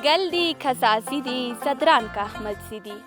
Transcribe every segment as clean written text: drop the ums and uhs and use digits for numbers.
منګل دي که ځاځي دي، ځدران که احمدزي دي.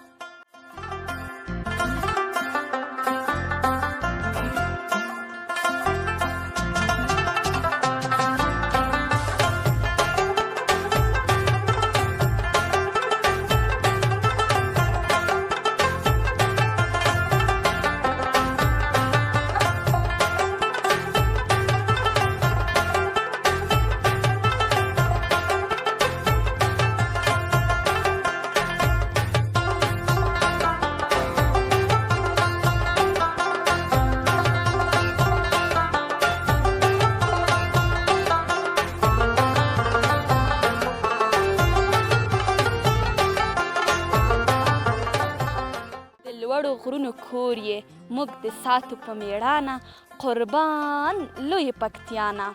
د لوړو غرونو کور یې موږ د ساتو په میړانه، قربان لوی پکتیانه.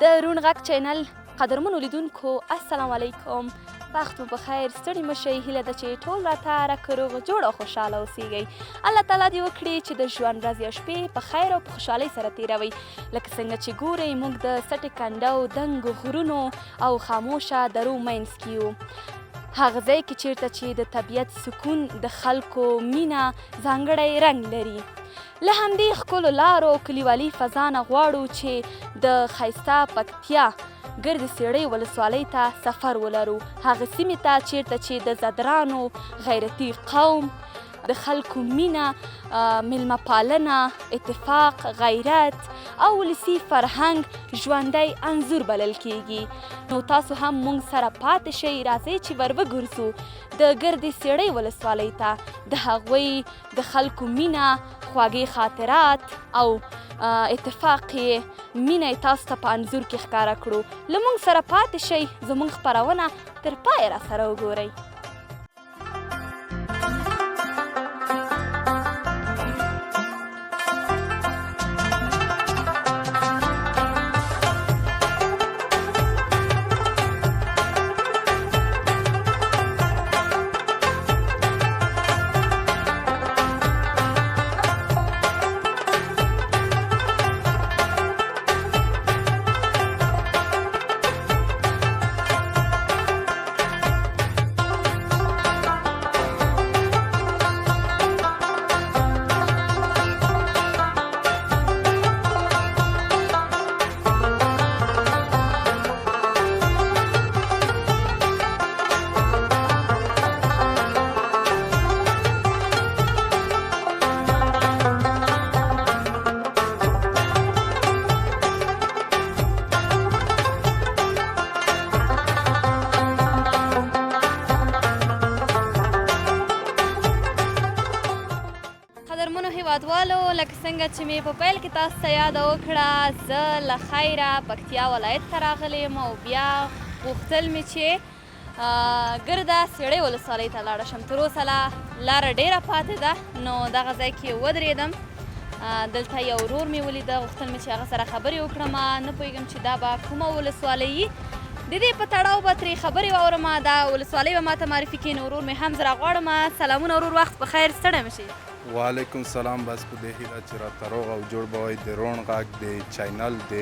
د روڼ غږ چینل قدرمنو لیدونکو، السلام علیکم، وخت مو په خیر، ستړي مه شئ. هیله ده چې ټول راته رکه روغ جوړ او خوشحاله اوسیږئ. الله تعالی دې وکړي چې د ژوند ورځې او شپې په خیر او په خوشحالۍ سره تیروئ. لکه څنګه چې ګورئ، موږ د سټې کنډو، دنګو غرونو او خاموشه درو منځ کې یو، هغه ځای کې چیرته چې د طبیعت سکون، د خلکو مینه ځانګړی رنګ لري. له همدې ښکلو لارو او کلیوالي فضا نه غواړو چې د ښایسته پکتیا ګردې څېړۍ ولسوالۍ ته سفر ولرو، هغه سیمې ته چیرته چې د ځدرانو غیرتي قوم، د خلکو مینه، میلمه پالنه، اتفاق، غیرت او ولسي فرهنګ ژوندی انځور بلل کیږي. نو تاسو هم مونږ سره پاتې شئ. راځئ چې ور وګرځو د ګردې څېړۍ ولسوالۍ ته، د هغوی د خلکو مینه، خواږه خاطرات او اتفاق یې، مینه یې تاسو ته په انځور کې ښکاره کړو. له مونږ سره پاتې شئ، زمونږ خپرونه تر پایه را سره وګورئ. قدرمنو هیوادوالو، لکه څنګه چې مې په پیل کې تاسو ته یاده وکړه، زه له خیره پکتیا ولایت ته راغلې یم او بیا غوښتل مې چې ګرده څېړۍ ولسوالۍ ته لاړه شم. تر اوسه لا لاره ډېره پاتې ده، نو دغه ځای کې ودرېدم. دلته یو ورور مې ولیده، غوښتل مې چې هغه سره خبرې وکړم. نه پوهېږم چې دا به کومه ولسوالۍ وي، د دې په تړاو به ترې خبرې واورم، دا ولسوالۍ به ماته معرفي کړي. نو ورور مې هم زه راغواړم. سلامونه ورور، وخت په خیر، ستړی مه شئ. وعلیکم سلام. بس په دې هیله چې راته روغ او جوړ به وئ. د روڼ غږ د چینل د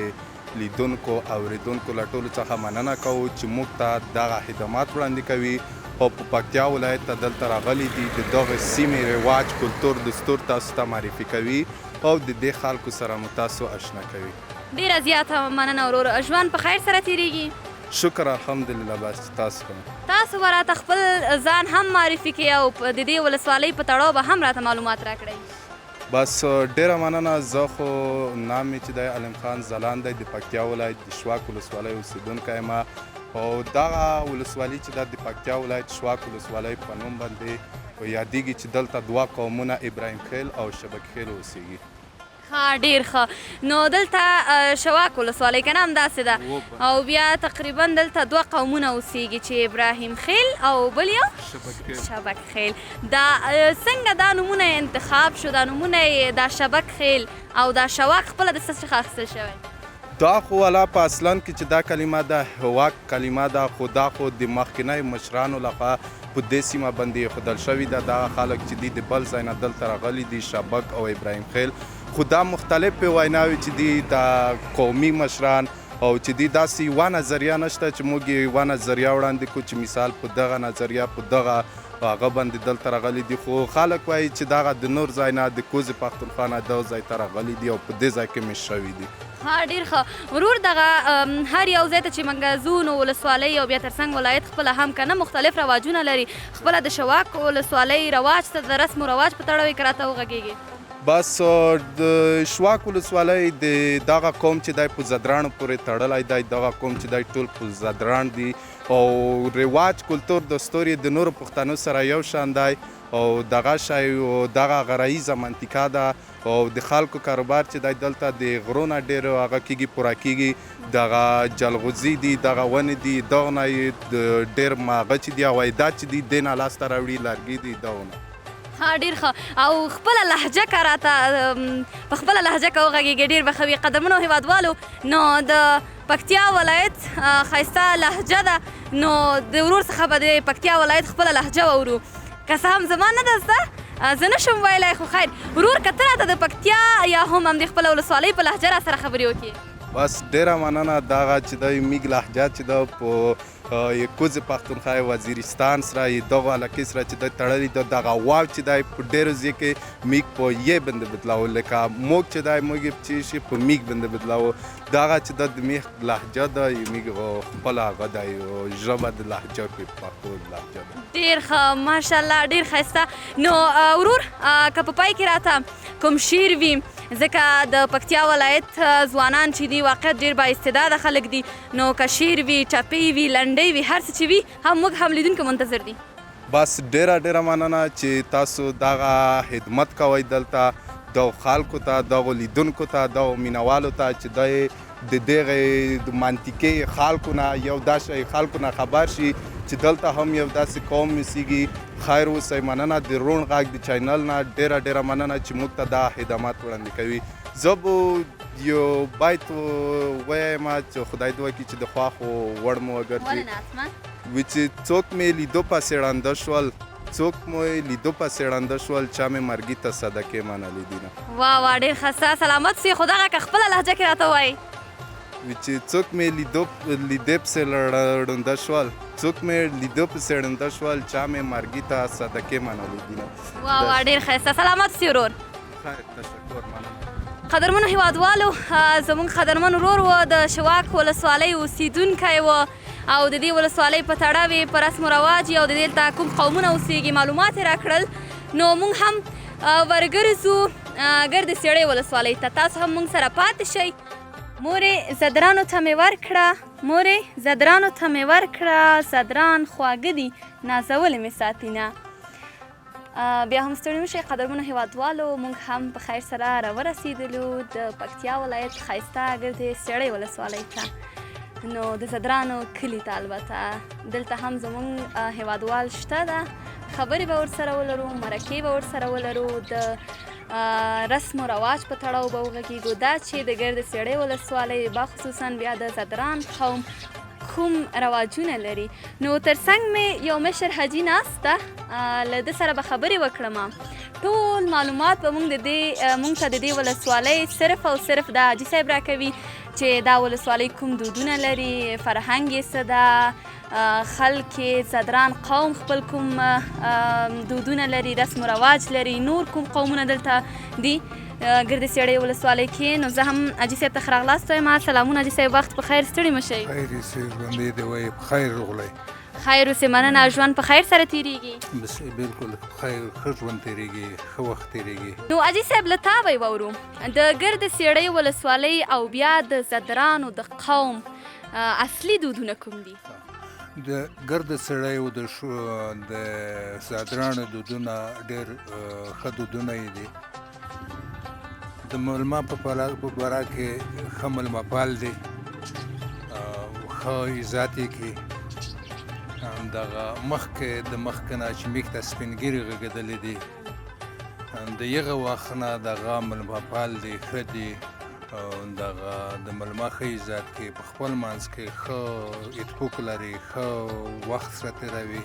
لیدونکو اوریدونکو له ټولو څخه مننه کوو چې موږ ته دغه خدمات وړاندې کوي او په پکتیا ولایت ته دلته راغلي دي، د دغه سیمې رواج، کلتور، دستور تاسو ته معرفي کوي او د دې خلکو سره مو تاسو اشنا کوي. ډیره زیاته مننه ورور، ژوند په خیر سره تیریږي؟ شکر الحمدلله. بس تاسو کوم؟ تاسو به راته خپل ځان هم معرفي کړئ او د دې ولسوالۍ په تړاو به هم راته معلومات راکړئ. بس ډیره مننه. زه خو نام مې چې دی علم خان ځلاند دی، د پکتیا ولایت د شواک ولسوالۍ اوسېدونکی یم او دغه ولسوالي چې ده د پکتیا ولایت شواک ولسوالۍ په نوم باندې یادېږي، چې دلته دوه قومونه ابراهیم خیل او شبک خیل اوسېږي. ښه، ډیر ښه. نو دلته شواک ولسوالۍ که نه، همداسې ده؟ او بیا تقریبا دلته دوه قومونه اوسیږي چې ابراهیم خیل او بل یو شبک خیل. دا څنګه دا نومونه انتخاب شو، دا نومونه، دا شبک خیل او دا شواک خپله د څه څخه اخیستل شوی؟ دا خو ولا په اصلا کې چې دا کلمه ده هواک کلمه ده، خو دا خو د مخکنیو مشرانو لخوا په دې سیمه باندې ایښودل شوې ده. دغه خلک چې دي د بل ځای نه دلته راغلي دي، شبک او ابراهیم خیل، خو دا مختلفې ویناوې چې دي، دا قومي مشران او چې دی داسې یوه نظریه نشته چې موږ یې یوه نظریه وړاندې کړو چې مثال په دغه نظریه په دغه هغه باندې دلته راغلي دي. خو خلک وایي چې دغه د نور ځای نه، د کوزې پښتونخوا نه دغه ځای ته راغلي دي او په دې ځای کې مېشت شوي دي. ها ډېر ښه ورور، دغه هر یو ځای ته چې موږ ځو نو ولسوالۍ او بیا ترڅنګ ولایت خپله هم که نه مختلف رواجونه لري، خپله د شواک ولسوالۍ رواج ته د رسم و رواج په تړاو یې که راته وغږېږې. بس د شواک ولسوالۍ د دغه قوم چې دی په ځدراڼو پورې تړلی دی، دغه قوم چې دی ټول په ځدراڼ دي او رواج کلتور دستور یې د نورو پښتنو سره یو شان دی او دغه شی دغه غرایزه منطقه ده او د خلکو کاروبار چې دی دلته د غرو نه ډېر هغه کېږي، پوره کېږي. دغه جلغوزي دي، دغه ونې دي، دغه نه یې ډېر هغه چې دي عوایدات چې دي دې نه لاسته راوړي، لرګي دي دغه نه. ها ډېر ښه. او خپله لهجه که راته په خپله لهجه که وغږېږې ډېر به ښه وي. قدرمنو هېوادوالو، نو د پکتیا ولایت ښایسته لهجه ده، نو د ورور څخه به د پکتیا ولایت خپله لهجه واورو. که څه هم زما نه ده زده، زه نه شم ویلی، خو خیر ورور که ته راته د پکتیا یا هم همدې خپله ولسوالۍ په لهجه را سره خبرې وکړې. بس ډېره مننه. دغه چې دی میږ لهجه چې ده په کوزې پښتونخوا وزیرستان سره یې دغو علاقې سره چې دی تړلې ده، دغه واو چې دی په ډېرو ځای کې میږ په یې باندې بدلاوو، لکه موږ چې دی موږ یې چې شي په میږ باندې بدلاوو. دغه چې ده د میږ لهجه ده، یې میږ خپله هغه دی ژبه د لهجه کې پښتو لهجه ده. ډېر ښه، ماشاءالله، ډېر ښایسته. نو ورور که په پای کې راته کوم شعر وي، ځکه د پکتیا ولایت ځوانان چې دي واقعیت ډېر با استعداده خلک دي، نو که شعر وي، ټپې وي، لنډۍ وي، هر څه چې وي هم موږ هم لیدونکو منتظر دي. بس ډېره ډېره مننه چې تاسو دغه خدمت کوئ دلته دغو خلکو ته، دغو لیدونکو ته، دغو مینوالو ته چې دی د دغې منطقې خلکو نه یو داسې خلکو نه خبر شي چې دلته هم یو داسې قوم اوسېږي. خیر اوسئ. مننه د روڼ غږ د چینل نه ډېره ډېره مننه چې موږ ته دا خدمات وړاندې کوي. زه به یو بیت ووایم چې خدای دې وکړي چې د خواښو وړ مو وګرځي. وي چې څوک مې لیدو پسې ړانده شول، څوک مې لیدو پسې ړانده شول، چا مې مرګي ته صدقې منلې دي نه. واه واه، ډېر ښه، سلامت سي. خو دغه که خپله لهجه کې راته ووایي. وي چې څوک مې لیدې پسې ړانده شول، څوک مې لیدو پسې ړانده شول، چا مې مرګي ته صدقې منلې دي نه. واه واه، ډېر ښایسته، سلامت سي ورور. خیر، تشکر، مننه. قدرمنو هیوادوالو، زموږ قدرمن ورور و، د شواک ولسوالۍ اوسېدونکی و او د دې ولسوالۍ په تړاو یې په رسم و رواج او د دلته کوم قومونه اوسېږي معلومات یې راکړل. نو موږ هم ورګرځو ګردې څېړۍ ولسوالۍ ته، تاسو هم موږ سره پاتې شئ. مورې ځدرانو ته مې ورکړه، مورې ځدرانو ته مې ورکړه، ځدران خواږه دي نازولې مې ساتینه. بیا هم ستړي مه شئ قدرمنو هیوادوالو، موږ هم په خیر سره راورسېدلو د پکتیا ولایت ښایسته ګردې څېړۍ ولسوالۍ ته، نو د ځدرانو کلي ته. البته دلته هم زموږ هیوادوال شته ده، خبرې به ورسره ولرو، مرکې به ورسره ولرو، د رسم و رواج په تړاو به وغږېږو. دا چې د ګردې څېړۍ ولسوالۍ با خصوصا بیا د ځدران قوم کوم رواجونه لري. نو ترڅنګ مې یو مشر حاجي ناست ده، له ده سره به خبرې وکړم. ټول معلومات به موږ ته د دې ولسوالۍ صرف او صرف دا حاجي صاحب راکوي چې دا ولسوالۍ کوم دودونه لري، فرهنګ یې څه ده، خلک یې ځدران قوم خپل کوم دودونه لري، رسم و رواج لري، نور کوم قومونه دلته دي ګردې څېړۍ ولسوالۍ کې. نو زه هم حاجي صاحب ته ښه راغلاست وایم. سلامونه حاجي صاحب، وخت په خیر، ستړي مه شئ. خیر اوسې، ژوندی دې وای، په خیر راغلی. خیر اوسې، مننه. ژوند په خیر سره تېرېږي؟ بس بالکل په خیر، ښه ژوند تېرېږي، ښه وخت تېرېږي. نو حاجي صاحب له تا به یې واورو د ګردې څېړۍ ولسوالۍ او بیا د ځدرانو د قوم اصلي دودونه کوم دي؟ د ګردې څېړۍ او د ځدرانو دودونه ډېر ښه دودونه یې دي. د مېلمه په باره کې ښه مېلمه پال دی، ښه عزت یې کوي. دغه مخکې د مخکې نه چې موږ ته سپین ږیري غږېدلي دي، د هغه وخت نه دغه مېلمه پال دی، ښه دی. دغه د مېلمه ښه عزت کوي، په خپل منځ کې ښه اتفاق لري، ښه وخت سره تېروي.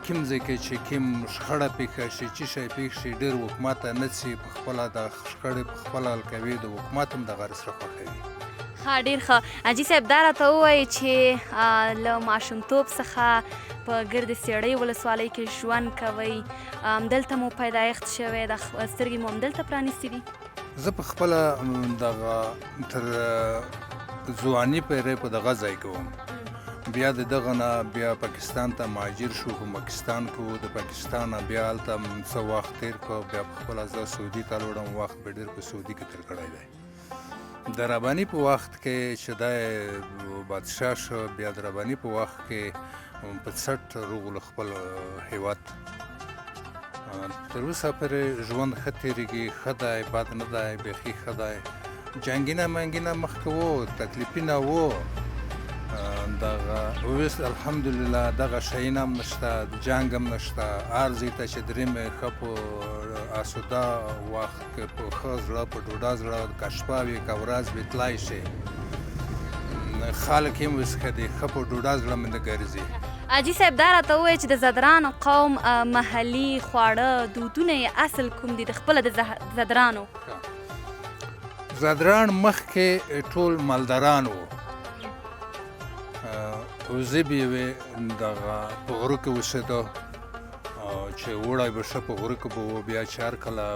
کوم ځای کې چې کوم شخړه پېښه شي، چې شی پېښ شي، ډېر حکومت ته نه ځي، په خپله د شخړې په خپله حل کوي، د حکومت هم دغه سره خوښوي. ښه، ډېر ښه. حاجي صاحب، دا راته ووایئ چې له ماشومتوب څخه په ګرد سیړۍ ولسوالۍ کې ژوند کوئ، همدلته مو پیدایښت شوی، د سترګې مو همدلته پرانیستې دي؟ زه په خپله دغه تر ځواني پورې په دغه ځای کې وم، بیا د دغه نه بیا پاکستان ته مهاجر شو، په پاکستان کې و، د پاکستان نه بیا هلته څه وخت تېر کړ، بیا په خپله زه سعودي ته لاړم، وخت به ډېر په سعودي کې تېر کړی دی. د رباني په وخت کې چې دی بادشاه شو، بیا د رباني په وخت کې په څټ روغلو خپل هیواد. تر اوسه پورې ژوند ښه تېرېږي، ښه دی، بد نه دی، بیخي ښه دی. جنګینه منګینه مخکې وو، تکلیفونه وو، دغه اوس الحمدلله دغه شیونه هم نشته، جنګ هم نشته. هر ځای ته چې درېیم ښه په اسوده وخت کې په ښه زړه په ډوډه زړه، که شپه وي که ورځ وي تلای شي. خلک هم اوس ښه دي، ښه په ډوډه زړه مې نه ګرځي. حاجي صاحب، دا راته ووایه چې د ځدرانو قوم محلي خواړه دودونه یې اصل کوم دي، د خپله د ځدرانو؟ ځدران مخکې ټول مالداران وو، وزې به یې وې، دغه په غره کې اوسېده، چې اوړی به ښه په غره کې به و، بیا چې هر کله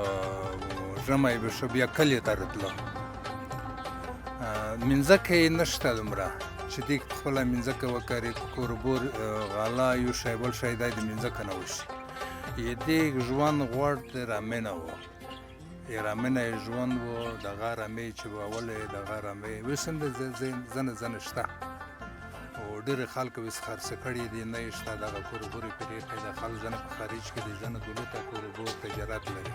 ژمی به ښه بیا کلي ته راتله. مځکه یې نشته دومره چې دوی خپله مځکه وکري، کوربور غله یو شی بل شی دی د مځکه نه وشي. یې دې ژوند غوړ د رمې نه و، یې رمې نه یې ژوند و، دغه رمې چې به اولې دغه رمې اوس هم د ځنه ځنه شته، او ډېری خلک اوس خرڅ کړي دي، نه یې شته دغه کوربور یې پرېښی دی. خلک ځنه په خارج کې دي، ځنه دولته کوربور تجارت لري.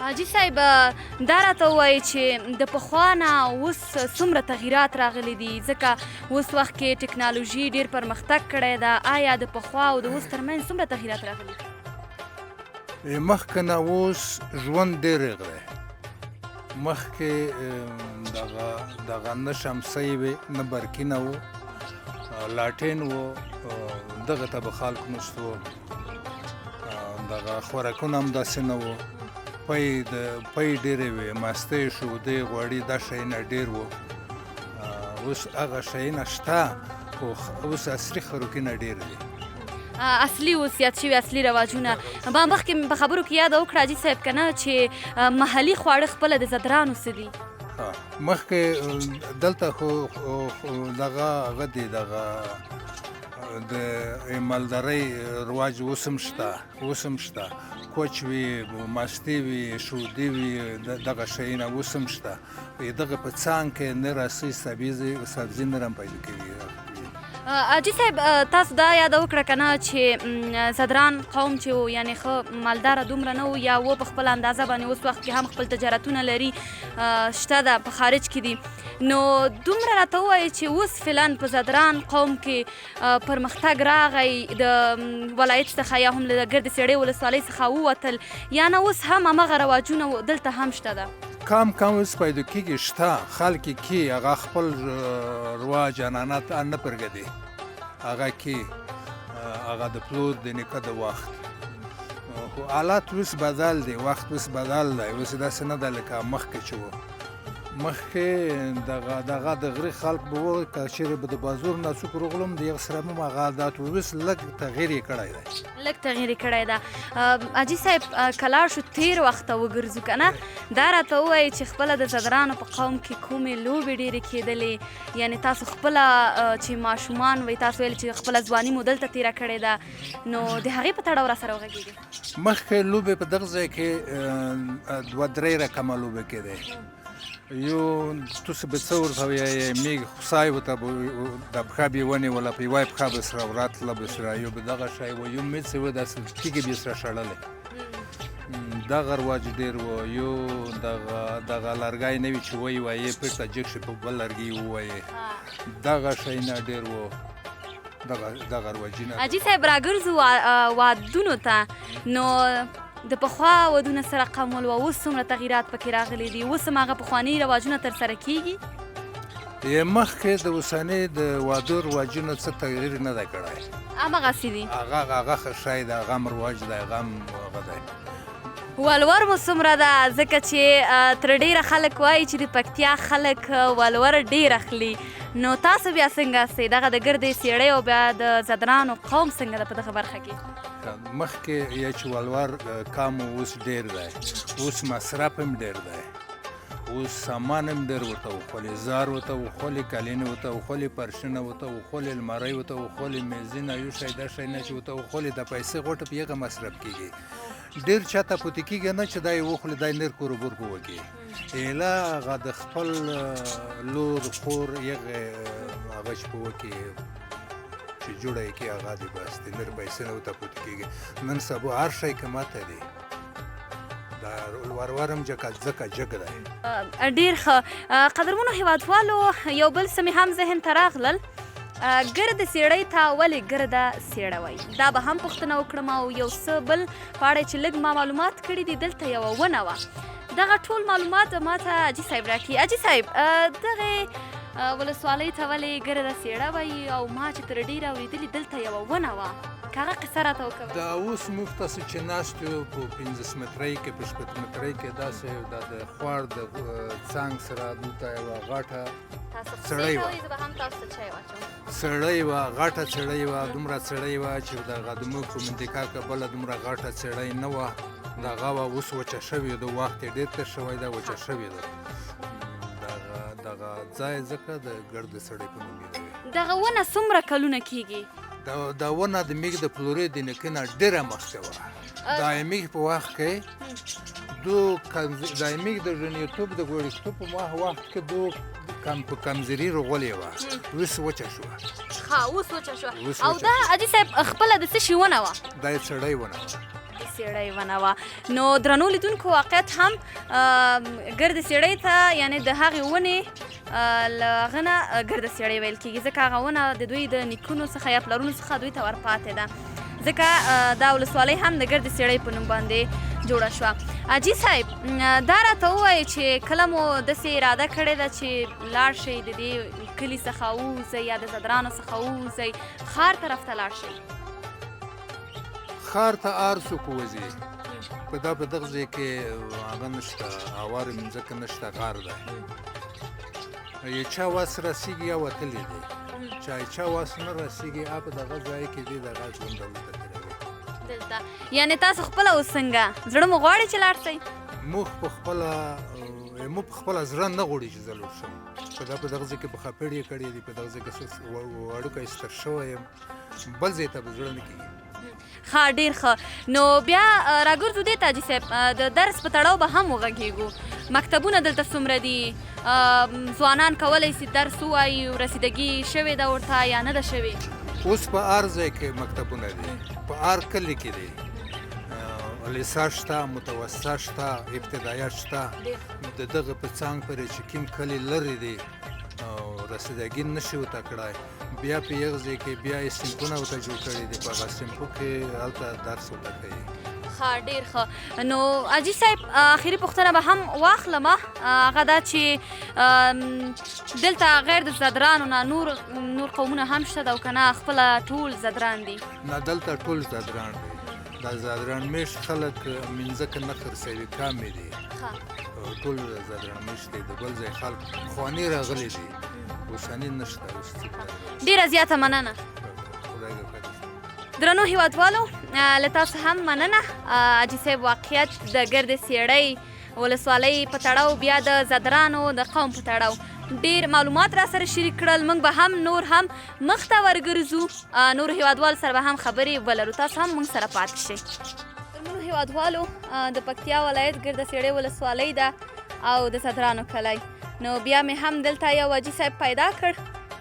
حاجي صاحب، دا راته ووایئ چې د پخوا نه اوس څومره تغیرات راغلي دي، ځکه اوس وخت کې ټکنالوژي ډېر پرمختګ کړی ده، آیا د پخوا او د اوس ترمنځ څومره تغیرات راغلي دي؟ مخکې نه اوس ژوند ډېر دی. مخکې دغه نه شمسۍ وې، نه برقي نه و، لاټین و، دغه ته به خلک نوست و، دغه خوراکونه هم داسې نه وو، پی ډېرې وې، مستې شودې غوړي دا شیونه ډېر وو. اوس هغه شیونه شته، خو اوس عصري خوراکونه ډېر دي. اصلي اوس یاد شوي اصلي رواجونه ما مخکې په خبرو کې یاده وکړه حاجي صاحب که نه چې محلي خواړه خپله د ځدرانو څه دي؟ مخکې دلته خو دغه هغه دی، دغه د مالدارۍ رواج اوس هم شته، اوس هم شته، کوچ وي، مستې وي، شودې وي، دغه شیونه اوس هم شته. دغه په څنګ کې نه راسي سبزي نه رام پیدا کوي. حاجي صاحب، تاسو دا یاده وکړه که نه چې ځدران قوم چې و، یعنې ښه مالداره دومره نه و، یا و په خپله اندازه باندې اوس وخت کې هم خپل تجارتونه لري، شته ده، په خارج کې دي، نو دومره راته ووایئ چې اوس فعلا په ځدران قوم کې پرمختګ راغی، د ولایت څخه یا هم له ګرد سیړۍ ولسوالۍ څخه ووتل، یا نه اوس هم هماغه رواجونه دلته هم شته ده؟ کم کم اوس پیدا کېږي، شته، خلک یې کي هغه خپل رواج عنعنات نه پرېږدي، هغه کې هغه د پلور د نیکه د وخت. خو حالات اوس بدل دی، وخت اوس بدل دی، اوس داسې نه ده لکه مخکې چې و. مخکې دغه د غري خلک به و، که چېرې به د بازار نه څوک راغلم د یو سره به هم هغه عادت و، اوس لږ تغییر یې کړی دی. لږ تغییر یې کړی ده. حاجي صاحب، که لاړ شو تېر وخت ته وګرځو که نه، دا راته ووایئ چې خپله د ځدرانو په قوم کې کومې لوبې ډېرې کېدلې، یعنې تاسو خپله چې ماشومان وئ، تاسو ویل چې خپله ځواني مو دلته تېره کړې ده، نو د هغې په تړاو را سره وغږېږئ. مخکې لوبې په دغه ځای کې دوه درې رقمه لوبې کېدې. یو تاسو به څه ورته وایئ، میږ خوسای ورته به د پښه به یې ونیوله، په یوه پښه به سره وراتله به سره، یو به دغه شی و، یو میڅ یې و داسې تیږې به یې سره شړلې، دغه رواج ډېر و. یو دغه لرګی نه وي چې ویې وایې پېرته جګ شي په بل لرګي یې ووایې، دغه شیونه ډېر و، دغه رواجونه. حاجي صاحب، راګرځو وادونو ته، نو د پخوا ودونه سره قمول و، اوس څومره تغیرات پکې راغلي دي، اوس هم هغه پخواني رواجونه ترسره کیږي؟ مخکې د اوسنۍ د واده رواجونو څه تغییر نه دی کړی، هماغسې دي. هغه ښه شی دی، هغه هم رواج دی، هغه هم هغه دی. ولور مو څومره ده؟ ځکه چې تر ډېره خلک وایي چې د پکتیا خلک ولور ډېر اخلي، نو تاسو بیا څنګه یاستئ؟ دغه د ګردې څېړۍ او بیا د ځدرانو قوم څنګه ده په دغه برخه کې؟ مخکې یې چې ولور کم و، اوس ډېر دی. اوس مصرف هم ډېر دی، اوس سامان هم ډېر ورته وخولې، زار ورته وخولې، کالینې ورته وخولې، پرشونه ورته وخولې، المارۍ ورته وخولې، میزونه یو شی دا شی نه چې ورته وخولې، د پیسې غوټه په هغه مصرف کېږي. ډېر چاته پوتې کېږي نه چې دا یې وخولې، دا یې نر کور په وکړي. ایله هغه د خپل لور خور یغه هغه چې په وکړي چې جوړه یې کړي، هغه دی بس د نر پیسې نه ورته پوتې کېږي. نن سبا هر شی قیمته دی، دا ورور هم ځکه جګ دی. ډېر ښه. قدرمنو هیوادوالو، یو بل څه مې هم ذهن ته راغلل، ګرد څېړۍ ته ولې ګرده څېړه وایي؟ دا به هم پوښتنه وکړم. او یو څه بل په اړه چې لږ ما معلومات کړي دي، دلته یوه ونه وه، دغه ټول معلومات ما ته حاجي صاحب راکړي. حاجي صاحب، دغې ولسوالۍ ته ولې ګرده څېړه وایي؟ او ما چې تر ډېره اورېدلي دلته یوه ونه وه، که هغه قصه راته وکوئ. دا اوس موږ تاسو چې ناست یو په 15 مترۍ کې، په 6 مترۍ کې، داسې دا د خوړ د څنګ سره دلته یوه غټه څړۍ وه. زه به هم تاسو ته چای واچوم. څړۍ وه، غټه څړۍ وه، دومره څړۍ وه چې دغه د موږ په منطقه کې بله دومره غټه څړۍ نه وه. دغه وه، اوس وچه شوې ده، وخت یې ډېر تېر شوی ده، وچه شوې ده. دغه ځای ځکه د ګرد څړۍ په نوم یادوي. دغه ونه څومره کلونه کېږي؟ دا ونه د میږ د پلورې د نیکه نه ډېره مخکې وه. د میږ په وخت کې د میږ د ژنیتوب د ګوړیتوب په وخت کې دو کم په کمزري رغولې وه، اوس وچه شوه. ښه، اوس وچه شوه. او دا حاجي صاحب خپله د څه شي ونه وه؟ دا یې څړۍ ونه وه. د څېړۍ ونه وه. نو درنو لیدونکو، واقعیت هم ګرد څېړۍ ته یعنې د هغې ونې له هغه نه ګرده څېړۍ ویل کېږي، ځکه هغه ونه د دوی د نیکونو څخه یا پلرونو څخه دوی ته ورپاتې ده، ځکه دا ولسوالۍ هم د ګردې څېړۍ په نوم باندې جوړه شوه. حاجي صاحب، دا راته ووایئ چې کله مو داسې اراده کړې ده چې لاړ شئ د دې کلي څخه ووځئ یا د ځدرانو څخه ووځئ ښار طرف ته لاړ شئ؟ ښار ته هر څوک وځي، په دا په دغه ځای کې هغه نشته، هوارې مځکه نشته، غار دی. یې چا وس رسېږي یا وتلی دی، چا چا وس نه رسېږي هغه په دغه ځای کې دی، دغه ژوند دلته تېروي. دلته یعنې تاسو خپله اوس څنګه زړه مو غواړي چې لاړ شئ؟ موږ په خپله موږ په خپله زړه نه غواړي چې زه لوړ شم، په دا په دغه ځای کې په خپړې یې کړې دي، په دغه ځای کې وړوکی ستر شوی یم، بل ځای ته به زړه نه کېږي. ښه، ډېر ښه. نو بیا راګرځو دې ته حاجي صاحب، د درس په تړاو به هم وغږېږو. مکتبونه دلته څومره دي؟ ځوانان کولی سي درس ووایي؟ رسیدګي شوې ده ورته یا نه ده شوې؟ اوس په هر ځای کې مکتبونه دي، په هر کلي کې دي. لیسه شته، متوسطه شته، ابتدایه شته. د دغه په څنګ پورې چې کوم کلي لرې دي رسیدګي نشي ورته کړی، بیا په یو ځای کې بیا یې صنفونه ورته جوړ کړي دي، په هغه صنفو کې هلته درس ورته کوي. ښه، ډېر ښه. نو حاجي صاحب، آخري پوښتنه به هم واخلم، هغه دا چې دلته غیر د ځدرانو نه نور قومونه هم شته ده او که نه خپله ټول ځدران دي؟ نه، دلته ټول ځدران دي. دا ځدران مېشت خلک مځکه نه خرڅوي، کمې دي. ټول ځدران مېشت دي، د بل ځای خلک پخواني راغلي دي، اوسني نشته. اوس ډېره زیاته مننه. خدای دې خیر. درنو هیوادوالو، له تاسو هم مننه. حاجي صاحب واقعیت د ګردې څېړۍ ولسوالۍ په تړاو، بیا د ځدرانو د قوم په تړاو ډېر معلومات را سره شریک کړل. موږ به هم نور هم مخته ورګرځو، نور هیوادوال سره به هم خبرې ولرو، تاسو هم موږ سره پاتې شئ. درنو هیوادوالو، د پکتیا ولایت ګرده څېړۍ ولسوالۍ ده او د ځدرانو کلی. نو بیا مې هم دلته یو حاجي صاحب پیدا کړ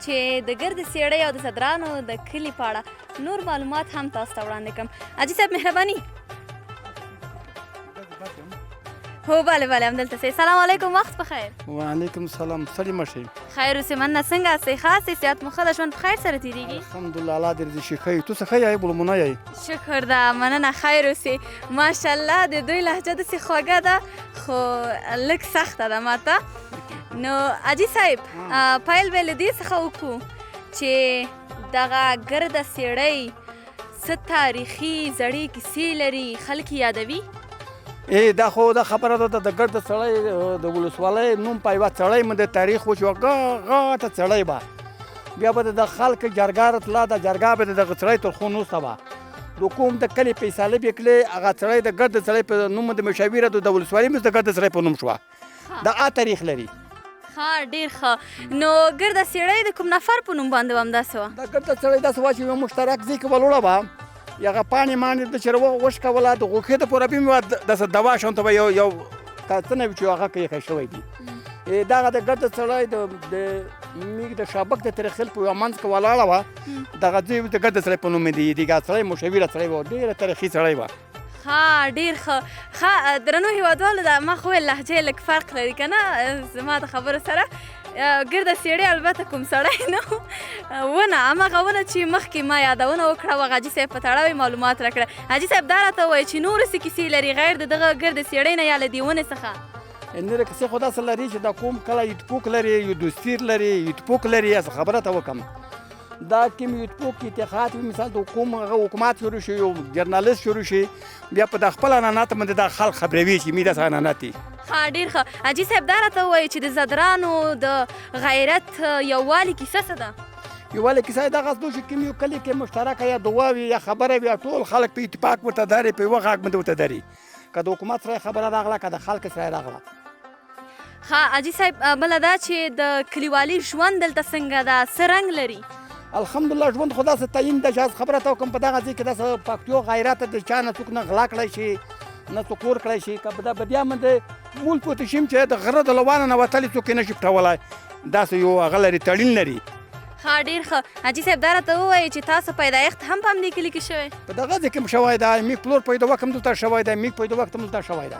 چې د ګردې څېړۍ او د ځدرانو د کلي په اړه نور معلومات هم تاسو ته وړاندې کړم. حاجي صاحب مهرباني. هو بله بله، همدلته سئ. سلام علیکم، وخت په خیر. وعلیکم سلام، ستړي مه شئ. خیر اوسې، مننه. څنګه یاستئ؟ ښه یاستئ؟ صحت مو ښه ده؟ ژوند په خیر سره تېرېږي؟ الحمدلله، الله دې دې شي ښه یې. ته څه ښه یې؟ بلمونه یې؟ شکر ده، مننه، خیر اوسې. ماشاءالله د دوی لهجه داسې خوږه ده، خو لږ سخته ده ماته. نو حاجي صاحب، پیل به له دې څخه وکړو چې دغه ګرده څېړۍ څه تاریخي زړې کیسې لري، خلک یې یادوي؟ ای دا خو دا خبره ده، د ګرد سړی د ولسوالۍ نوم په یوه څړی باندې تاریخ و چې یوه غټه څړی وه، بیا به د خلک جرګه راتله، د جرګه به د دغه څړی تر خو نوسته وه، د کوم د کلي فیصله به کړې، هغه څړی د ګرد څړی په نوم د مشاوره د ولسوالۍ مې د ګرد څړی په نوم شوه، دا ا تاریخ لري. ښه، ډېر ښه. نو ګرده څېړۍ د کوم نفر په نوم باندې وه؟ همداسې وه؟ دا ګرده څېړۍ داسې وه چې یو مشترک ځای کې ولاړه وه، هغه پاڼې ماڼې د چې وشکوله د غوښې د پوره به مې داسې دوا شان ته به یو یو څه نه وي چې هغه کې ایښی شوی دی. دغه د ګرده څړی د میږ د شابک د تریخیل په یوه منځ کې ولاړه وه، دغه ځای د ګرده څړی په نوم دی، دغه څړی مشاوره څړی وه، ډېره تاریخي څړی وه. ښه، ډېر ښه. ښه، درنو هېوادوالو، دا ما خو ویل لهجه یې لږ فرق لري که نه زما د خبرو سره. ګرده څېړۍ البته کوم سړی نه ونه، هماغه ونه چې مخکې ما یادونه وکړه او حاجي صاحب په تړاو یې معلومات راکړه. حاجي صاحب دا راته ووایه چې نورې څه کیسې لري غیر د دغه ګرد څېړۍ نه یا له دې ونې څخه؟ نورې کیسې خو داسې لري چې دا کوم کله یوتپوک لري، یو دوستیر لري، یوتپوک لري. از خبره ته وکم دا کوم یوتپوک اتحاد وي، مثال د کوم هغه حکومت شروع شي، یو جرنالیست شروع شي، بیا په د خپل عنعنات باندې دا خلک خبروي چې مې داسې عنعنات دي. ښه، ډېر ښه. حاجي صاحب دا راته ووایه چې د ځدرانو د غیرت یووالي کیسه څه ده؟ یووالي کیسه یې دغه چې کوم یو کلي کې مشترکه یا دعا وي یا خبره وي، ټول خلک په اتفاق ورته دري، په یوه غږ باندې ورته دري، که د حکومت سره خبره راغله که د خلک سره راغله. ښه حاجي صاحب، بله دا چې د کلیوالي ژوند دلته څنګه ده، څه رنګ لري؟ الحمدلله ژوند خو داسې تعین ده چې از خبره ته وکړم په دغه ځای کې داسې پښتو غیرت د چا نه څوک نه غلا کړی شي نه څوک ور کړی شي، که په بیا باندې مول پوتې شم چې د غره د لوانه نه وتلی څوک یې نه شي پټولی، داسې یو هغه لري، تړین لري. ښه، ډېر ښه. حاجي صاحب دا راته ووایه چې تاسو پیدایښت هم په همدې کلي کې شوی؟ په دغه ځای کې هم شوی دی، میږ پلور پیدا وخت هم دلته شوی دی، میږ پیدا وخت هم دلته شوی دی.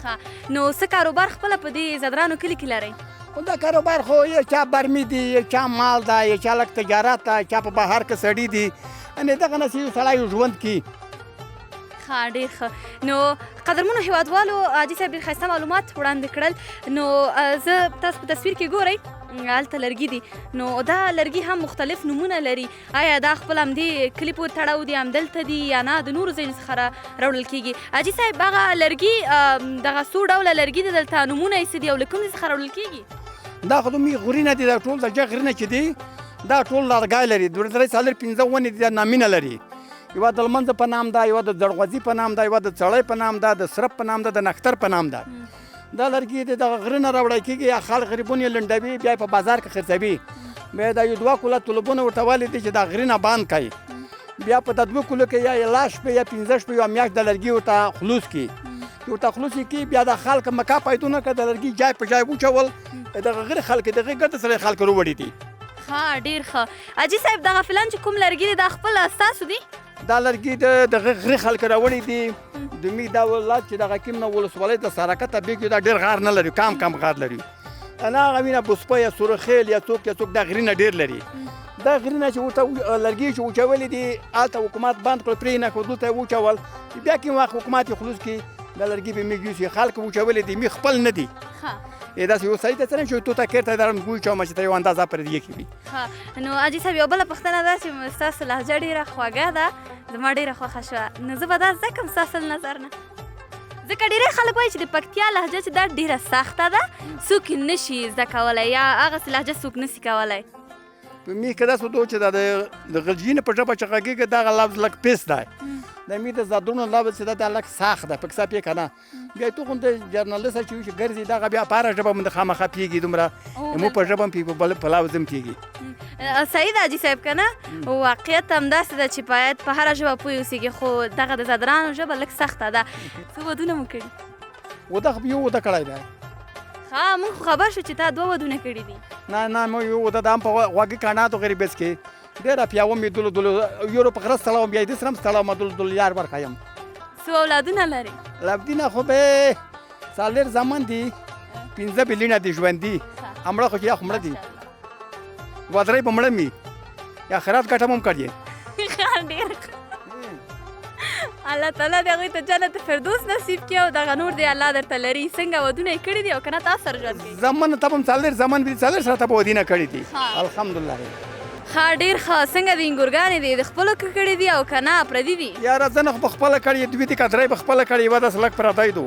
ښه، نو څه کاروبار خپله په دې ځدرانو کلي کې لرئ؟ خو دا کاروبار خو یو چا برمي دي، یو چا مال ده، یو چا لږ تجارت ده، چا په بهر کې سړي دي، یعنې دغه نه چې یو سړی یو ژوند کړي. ښه، ډېر ښه. نو قدرمنو هېوادوالو، حاجي صاحب ډېر ښایسته معلومات وړاندې کړل. نو زه تاسو په تصویر کې ګورئ هلته لرګي دي، نو دا لرګي هم مختلف نومونه لري. آیا دا خپل همدې کلي پورې تړاو دي، همدلته دي یا نه د نورو ځایونو څخه راوړل کېږي؟ حاجي صاحب هغه لرګي دغه څو ډوله لرګي دي دلته، نومونه یې څه دي او له کوم ځای څخه راوړل کېږي؟ دا خو دومره غرونه دي، دا ټول د جګ غرونه چې دي دا ټول لرګی لري، دوه درې څلور پنځه ونې دي، دا نامونه لري. یوه د لمنځه په نام ده، یوه د زړغوځي په نام ده، یوه د څړی په نام ده، د سرپ په نام ده، د نښتر په نام ده. دا لرګي د دغه غره نه راوړی کېږي، یا خلک غریبونه یې لنډوي، بیا یې په بازار کې خرڅوي. بیا دا یو دوه کوله طلبونه ورته والي دي چې دا غره نه بند کړي، بیا په دا دوه کولو کې یا یې لس شپې یا پنځه شپې یا میاشت د لرګي ورته خلوص کړي، چې ورته خلوص یې کړي بیا دا خلک مکه پیدا نه کړه، د لرګي جای په جای وچول، دغه غره خلک دغه ګرد سره خلک وروړي دي. ښه، ډېر ښه. حاجي صاحب دغه فلان چې کوم لرګي دي دا خپله ستاسو دي؟ دا لرګي د دغه غره خلک راوړي دي. د مې دا ولایت چې دغه کوم نه ولسوالۍ د سرکه ته بېږي، دا ډېر غار نه لري، کم کم غار لري. نه هغه وینه بوسپه یا سورخیل یا څوک یا څوک دا غرونه ډېر لري. دا غرونه چې ورته لرګي چې وچولي دي، هلته حکومت بند کړل، پرې نه کړو، دلته یې وچول، بیا کوم وخت حکومت یې خلوص کړي دا لرګي به مې یوسي. خلک وچولي دي، مې خپل نه دي. داسې یو سړي ته څه نه چې تو ته کېرته درم ګوی چوم چې ته یو اندازه پر دې کې وي. ښه، نو حاجي صاحب یو بله پوښتنه ده چې ستاسو لهجه ډېره خوږه ده، زما ډېره خوښه شوه، نو زه به دا زده کړم ستاسو له نظر نه، ځکه ډېری خلک وایي چې د پکتیا لهجه چې دا ډېره سخته ده، څوک یې نه شي زده کولی یا هغسې لهجه څوک نه شي کولی. په مې کې داسې دو چې دا د غلجینې په ژبه چې غږېږي دغه لفظ لږ پیس دی، د مې د زدرونو لفظ چې دا لږ سخت دی، په کیسه پې که نه بیا ته غوندې جرنالست چې وي چې ګرځي دغه بیا په هره ژبه باندې خامخا پیږي، دومره مو په ژبه هم پیږي، په لفظ هم پیږي. صحیح ده حاجي صاحب که نه؟ واقعیت همداسې ده چې باید په هره ژبه پوه اوسېږي، خو دغه د ځدرانو ژبه لږ سخته ده. څه ودونه مو کړي؟ وده خو یو وده کړی دی. ښه، موږ خو خبر شو چې تا دوه ودونه کړي دي. نه نه، مو یو وده ده هم په غوږي کڼاتو غریبس کې ډېره پیاوه مې دلو دلو یورو په غره ستړی وم، بیا یې دې سره هم ستړی وم، دلو دلو یار ورښیم. څو اولادونه لرې؟ لبدینه خو به څلور زامن دي، پنځه به لینه دي ژوندي، مړه خو چې یا خو مړه دي، دوه درې به مړه مي، یا خیرات ګټه مو هم کړې. ښه، ډېر ښه. الله تعالی دې هغوی ته جنت فردوس نصیب کړي او دغه نور دې الله درته لري. څنګه ودونه یې کړي دي او که نه تا سره ژوند کوي؟ زامن ته هم څلور زامن دي، څلور سره ته به ودونه کړي دي، الحمدلله. ښه، ډېر ښه. څنګه دي انګورګانې دي، د خپلو کې کړي دي او که نه پردي دي؟ یاره ځنه خو په خپله کړي، دوی دي که درې په خپله کړي، یوه داسې لږ پردی دو.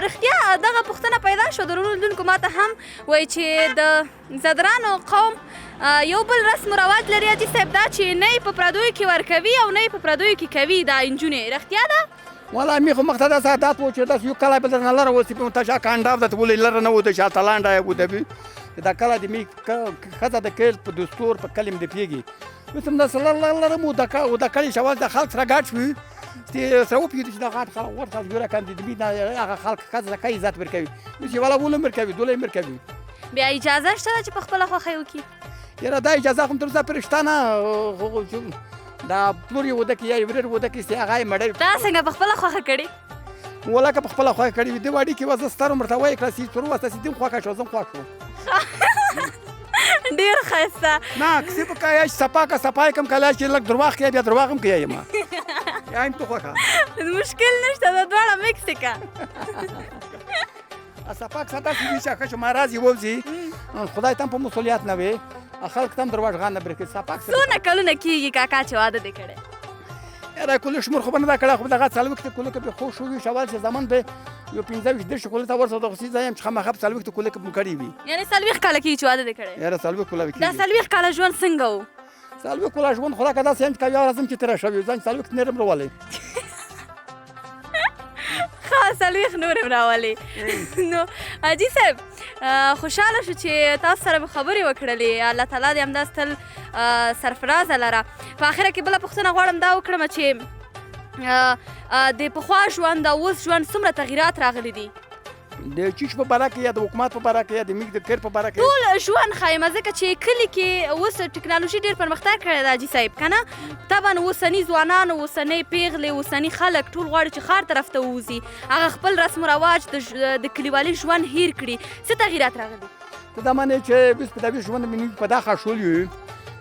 رښتیا دغه پوښتنه پیدا شوه د وروڼو لیدونکو ماته هم وایي چې د ځدرانو قوم یو بل رسم و رواج لري حاجي صاحب، دا چې نه یې په پردیو کې ورکوي او نه یې په پردیو کې کوي دا نجونې، رښتیا ده؟ والا می خو مخته داسې عادت و چې داسې یو کلی به درنه لره اوسي، په تشا کانډاو درته ولې لره نه وو، د شاته لنډه یې ودوي. دا کله د می ښځه د کل په دستور په کلیم د پیږي، اوس هم داسې لره لره لره مو د کلي شوال د خلک سره ګډ شوي چې سره وپېږي چې دا غټ خلک ورته یو رقم دي، د می هغه خلک ښځه ښه عزت ورکوي، اوس یې والا ولم ورکوي، دوله یې ورکوي. بیا اجازه شته چې په خپله خوښه یې وکړي؟ یاره دا اجازه خو تر اوسه پورې شته نه، دا پلور یې وده کړي یا یې ورور وده کړي چې هغه یې مړی. دا څنګه په خپله خوښه کړې؟ ولا که په خپله خوښه کړې وي، دې واډي کې وه زه ستر عمر ته وایې کړه چې څور وسته چې دې خوښه شو، زه هم خوښ شوم. ډېر ښایسته. نه کسې په کایا چې صفا که صفا یې کړم، کله چې لږ درواغ کوي بیا درواغ هم کوي ما. یا هم ته خوښه. مشکل نشته، دا دواړه مکس کړه. صفا که داسې وي چې ښه چې مرض یې ووځي، خدای ته هم په مسؤلیت نه وي، خلک ته هم درواغ نه برېښي. صفا که څونه کلونه کېږي کاکا چې واده دې کړی؟ یاره کلو شمېر خو به نه ده کړی، خو دغه 40 کلو کې به خوښ وي، شوال چې زمن به یو 25 30 کلو ته ورسېده، خو زه یم چې خامخا په 40 کلو کې به مو کړی وي. یعنې 40 کاله کېږي چې واده دې کړی؟ یاره 40 کله کېږي. دا 40 کاله ژوند څنګه و؟ 40 کاله ژوند خو لکه داسې یم چې یوه ورځ هم چې تېره شوې، ځان 40 نور هم راولې. ښه، 40 نور هم راولې. نو حاجي صاحب خوشحاله شو چې تاسو سره مې خبرې وکړلې، الله تعالی دې همداسې تل سرفرازه لره. په آخره کې بله پوښتنه غواړم دا وکړم چې د پخوا ژوند او اوس ژوند څومره تغیرات راغلي دي؟ د چیش په باره کې یا د حکومت په باره کې یا د میږ د کر په باره کې؟ ټول ژوند ښایم، ځکه چې کلي کې اوس ټکنالوژي ډېر پرمختګ کړی دی حاجي صاحب که نه؟ طبعا اوسني ځوانان، اوسنۍ پېغلې، اوسني خلک ټول غواړي چې ښار طرف ته ووځي، هغه خپل رسم و رواج د کلیوالي ژوند هیر کړي. څه تغیرات راغلي؟ ته دا معنی چې اوس په دې ژوند مې په دا خښول یو،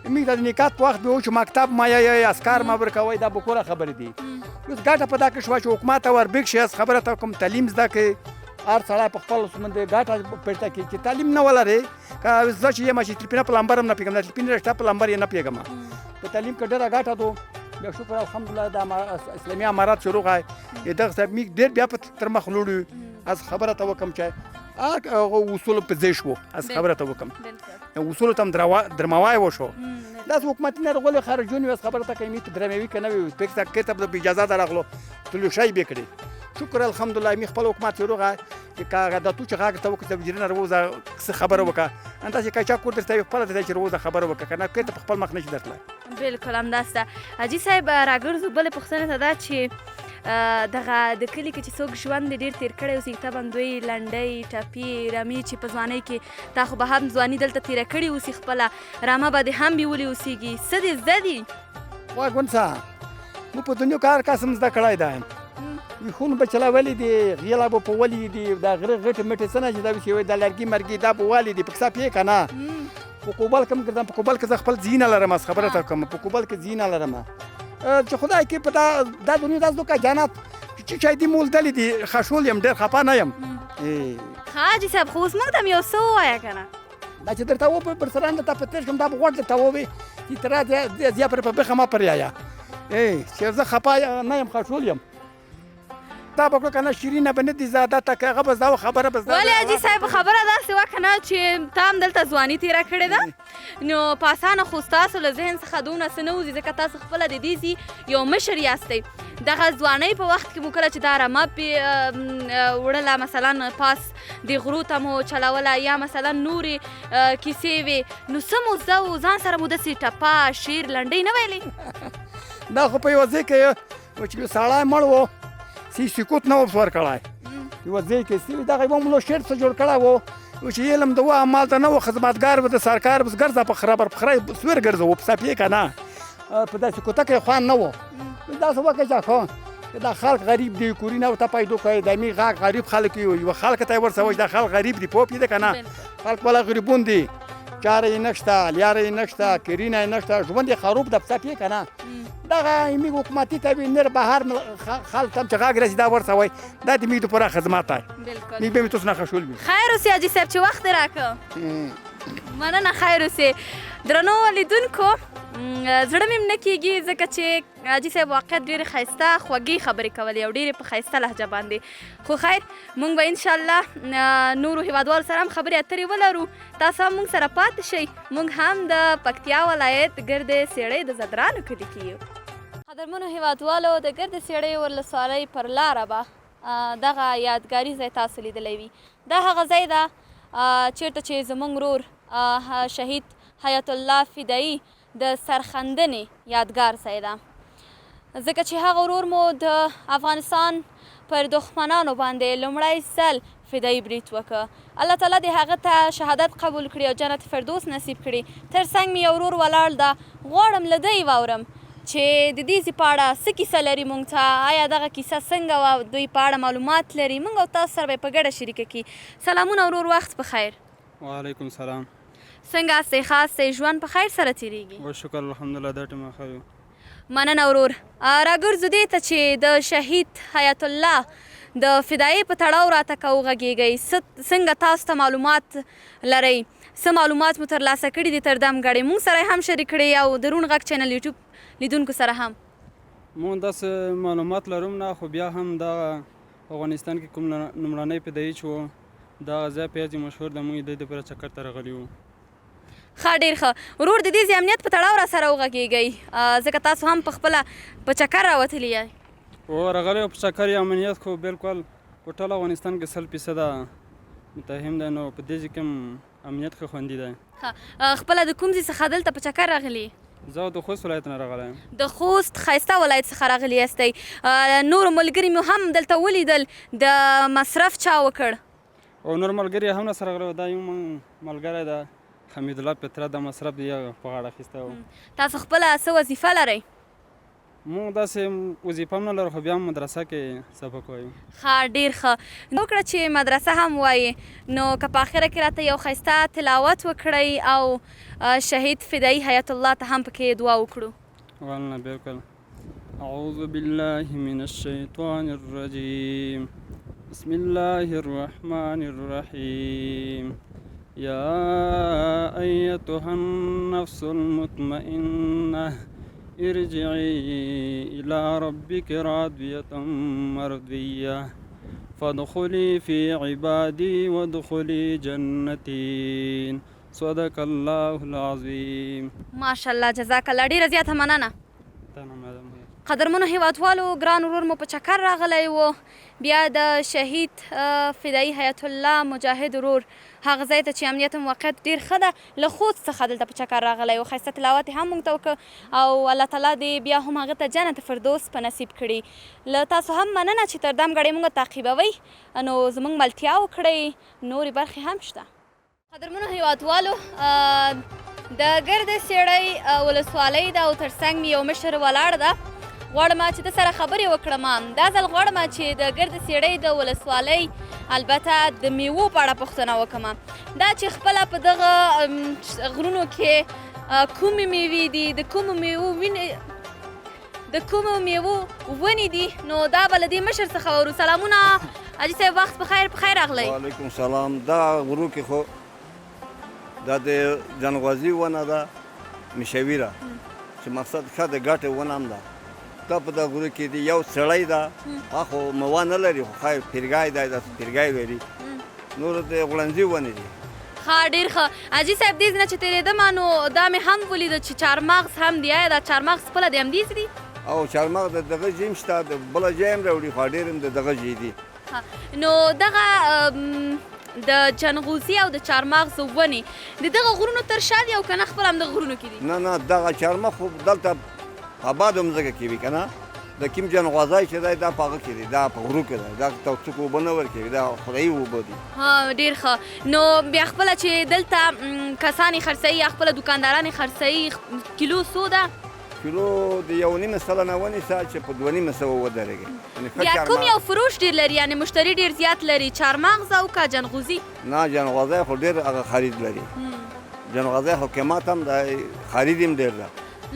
موږ د نکات په وخت به و چې مکتب ما یا اسکار ما ورکوي، دا به کوره خبرې دي. اوس ګټه په دا کې شوه چې حکومت ته وربېښ شي، از خبره ته کوم تعلیم زده کړي، هر سړی په خپل باندې ګټه پرته کړي چې تعلیم نه ولري. که زه چې یم چې تلپینه په لمبر هم نه پوهېږم، د تلپینې رشته په لمبر یې نه پوهېږم. په تعلیم کې ډېره ګټه ده. بیا شکر الحمدلله د اسلامي امارت شروع کړی، دغه صاحب موږ ډېر بیا په تر مخ لوړ یو. از خبره ته وکم چې هغه اصول په ځای شو، از خبره ته وکم اصول ته هم درماوی وشو. داسې حکومتي نه راغلي خارجون وي، از خبره ته کوي په درموي که نه وي، پېښ ته کېته به اجازه ده راغلو تلوشی به کړي. شکر الحمدلله مې خپل حکومت شروع کړی چې که هغه د تو چې غږ ته وکړي، د وزیرانو راووځه څه خبره وکړه، همداسې که چا کور درته وي خپله درته چې راووځه خبره وکړه، که نه کېته په خپل مخ نه شي درتلی. بالکل همداسې ده حاجي صاحب. راګرځو بلې پوښتنې ته، دا چې دغه د کلي کې چې څوک ژوند دې ډېر تېر کړی اوسي، طبعا دوی لنډۍ، ټپې، رمې چې په ځوانۍ کې تا خو به هم ځواني دلته تېره کړې اوسي، خپله رمه به دې هم بیولې اوسېږي، څه دې زده دي؟ وای ګونسه، موږ په دنیا کې هر کس هم زده کړی دی. ویښونو به چلولي دي، غیله به په ولي دي، دا غره غټې مټې څه نه چې دا وشي، دا لرګي مرګي دا به والي دي، په کیسه پوهې که نه؟ په کوبل کې هم ګرځم، په کوبل کې زه خپل ځینه لرم، از خبره ته کوم، په کوبل کې ځینه لرم. چې خدای کې په دا دنیا داسې دوکه جنت چې چای دي مولدلې دي، خشول یم، ډېر خفه نه یم. ښه حاجي صاحب، خو اوس موږ ته هم یو څه ووایه که نه؟ دا چې درته و پر سره درته په تېر شم، دا به غوږ درته ووي چې ته راځې ځې پر په بخه ما پر یایا. چې زه خفه نه یم، خشول یم. دا به کړو که نه شیرینه به نه دي زاده ته، که هغه به زده خبره به زده. ولې حاجي صاحب خبره داسې وه که نه چې تا هم دلته ځواني تېره کړې ده، نو په اسانه خو ستاسو له ذهن څخه دومره څه نه وځي، ځکه تاسو خپله د دې ځي یو مشر یاستئ. دغه ځوانۍ په وخت کې مو کله چې دا رمه پې وړله، مثلا پاس د غرو ته مو چلوله یا مثلا نورې کیسې وې، نو څه مو زده و؟ ځان سره مو داسې ټپه، شعر، لنډۍ نه ویلې؟ دا خو په یوه ځای کې چې یو سړی مړ و، سی سکوت نه وو ورکړی، یوه ځای کې سی دغه یو ملو شعر څه جوړ کړی و چې علم د وه مال ته نه و، خدمتګار به د سرکار بس ګرځه په خره بر په خره سویر ګرځه و، په سپیې که نه په داسې کوته کې خوان نه و. داسې وکړه چې ښه چې دا خلک غریب دي، کورونه ورته پیدا کړي، د مې غږ غریب خلک یو، یوه خلک ته یې ورسوه چې دا خلک غریب دي، پوه پېده که نه؟ خلک والا غریبون دي، چاره یې نشته، لیاره یې نشته، کرینه یې نشته، ژوند یې خروب ده، په سپیې که نه؟ دغه موږ حکومتي ته وي، نر بهر خلک ته هم چې غږ رسي دا ورسوئ، دا د موږ دپاره خدمت دی. موږ به مې تاسو نه خشول وي. خیر اوسې حاجي صاحب چې وخت دې راکړ. مننه، خیر اوسې. درنو لیدونکو، زړه مې نه کېږي ځکه چې حاجي صاحب واقعیت ډېرې ښایسته خوږې خبرې کولې او ډېرې په ښایسته لهجه باندې. خو خیر، موږ به انشاءالله نورو هیوادوالو سره هم خبرې اترې ولرو. تاسو هم موږ سره پاتې شئ. موږ هم د پکتیا ولایت ګردې څېړۍ د ځدرانو کلي کې یو. قدرمنو هیوادوالو، د ګردې څېړۍ ولسوالۍ پر لاره به دغه یادګاري ځای تاسو لیدلی وي. دا هغه ځای ده چیرته چې زموږ ورور شهید حیات الله فدایي د سرخندنې یادګار ځای ده، ځکه چې هغه ورور مو د افغانستان پر دښمنانو باندې لومړی ځل فدایي برید وکړ. الله تعالی دې هغه ته شهادت قبول کړي او جنت فردوس نصیب کړي. تر څنګ مې یو ورور ولاړ ده، غواړم له ده یې واورم چې د دې ځای په اړه څه کیسه لري مونږ ته، آیا دغه کیسه څنګه وه، دوی په اړه معلومات لري، مونږ او تاسو سره به یې په ګډه شریکه کړي. سلامونه ورور، وخت په خیر. وعلیکم سلام. څنګه یاستئ؟ ښه یاستئ؟ ژوند په خیر سره تېرېږي؟ و شکر الحمدلله، دا ټیمه ښه یو. مننه ورور. راګرځو دې ته چې د شهید حیات الله د فدایې په تړاو راته که وغږېږئ، څنګه تاسو ته معلومات لرئ، څه معلومات مو ترلاسه کړي دي تر دم ګړۍ، مونږ سره هم شریک کړئ او د روڼ غږ چینل یوټیوب لیدونکو سره هم. مونږ داسې معلومات لرم نه، خو بیا هم دا افغانستان کې کوم لومړنی فدایي چې و، دغه ځای په یاد مشهور ده، مونږ د دې لپاره چکر ته راغلي وو. ښه، ډېر ښه ورور. د دې ځای امنیت په تړاو را سره وغږېږئ، ځکه تاسو هم په خپله په چکر راوتلي یئ. هو، راغلی په چکر یې. امنیت خو بالکل په ټول افغانستان کې 100% متهم دی، نو په دې ځای کې امنیت ښه خوندي دی. ښه، خپله د کوم ځای څخه دلته په چکر راغلي؟ زه د خوست ولایت نه راغلی یم. د خوست ښایسته ولایت څخه راغلي یاستئ. نور ملګري مو هم دلته ولیدل، د مصرف چا وکړ؟ او نور ملګري هم راسره راغلي وو. دا یو ملګری ده حمیدالله فطرت، د مصرف یې په غاړه اخیستی و. تاسو خپله څه وظیفه لرئ؟ موږ داسې وظیفه هم نه لرو، خو بیا هم مدرسه کې سبق وایو. ښه، ډېر ښه. وکړه چې مدرسه هم وایې، نو که په اخره کې راته یو ښایسته تلاوت وکړئ او شهید فدایي حیات الله ته هم پکې دعا وکړو. والله بالکل. اعوذ بالله من الشیطان الرجیم، بسم الله الرحمن الرحیم. یا ایتها النفس المطمئنه ارجعي إلى ربك راضية مرضية فادخلي في عبادي وادخلي جنتي. صدق الله العظيم. ماشاءالله، جزاک الله، ډیره زیاته مننه. قدرمنو هیوادوالو، ګران ورور مو په چکر راغلی و، بیا د شهید فدایي حیات الله مجاهد ورور هغه ځای ته چې امنیت هم واقعیت ډېر ښه ده، له خوست څخه دلته په چکر راغلی و. ښایسته تلاوت یې هم موږ ته وکړ او الله تعالی دې بیا هم هغه ته جنت فردوس په نصیب کړي. له تاسو هم مننه چې تر دم ګړۍ موږ تعقیبوئ، نو زموږ ملتیا وکړئ، نورې برخې هم شته. قدرمنو هیوادوالو، د ګردې څېړۍ ولسوالۍ ده او ترڅنګ مې یو مشر ولاړ ده، غواړم چې د سره خبرې وکړم. دا ځل غواړم چې د ګردې څېړۍ د ولسوالۍ البته د میوو په اړه پوښتنه وکړم. دا چې خپله په دغه غرونو کې کومې میوې دي، د کومو میوو وینې، د کومو میوو ونې دي، نو دا به له دې مشر څخه واورو. سلامونه حاجي صاحب، وخت په خیر، په خیر راغلی. وعلیکم سلام. دا غرو کې خو دا د جنغوزي ونه ده، مشویره چې مقصد ښه د ګټې ونه هم ده. دا په دغه غرو کې دی یو سړی ده، هغه خو موا نه لري، خو خیر پیرګای دی، داسې پیرګای لري. نور د غړنځي ونې دي. ښه، ډېر ښه. حاجي صاحب، دې ځای نه چې تېرېدم نو دا مې هم ولیده چې چارمغز هم دي. آیا دا چارمغز خپله د همدې ځای دي؟ او چارمغز د دغه ځای هم شته، د بله ځای هم راوړي، خو ډېر هم د دغه ځای دي. نو دغه د جنغوزي او د چارمغز ونې د دغه غرونو تر شا دي او که نه خپله همدغه غرونو کې دي؟ نه نه، دغه چارمغز خو دلته آبادو مځکه کې وي که نه، د کوم جنغوزی چې دی دا په هغه کې دی، دا په غرو کې دی، دا ته څوک اوبه نه ورکوي، دا خدایي اوبه دي. ها، ډېر ښه. نو بیا خپله چې دلته کسان یې خرڅوي یا خپله دوکانداران یې خرڅوي، کیلو څو ده؟ کیلو د 1.5 نه ونیسه چې په 250 ودرېږي. بیا کوم یو فروش ډېر لري، یعنې مشتري ډېر زیات لري، چارمغز او که جنغوزي؟ نه، جنغوزی خو ډېر هغه خرید لري. جنغوزی خو قیمت هم دی، خرید هم ډېر ده.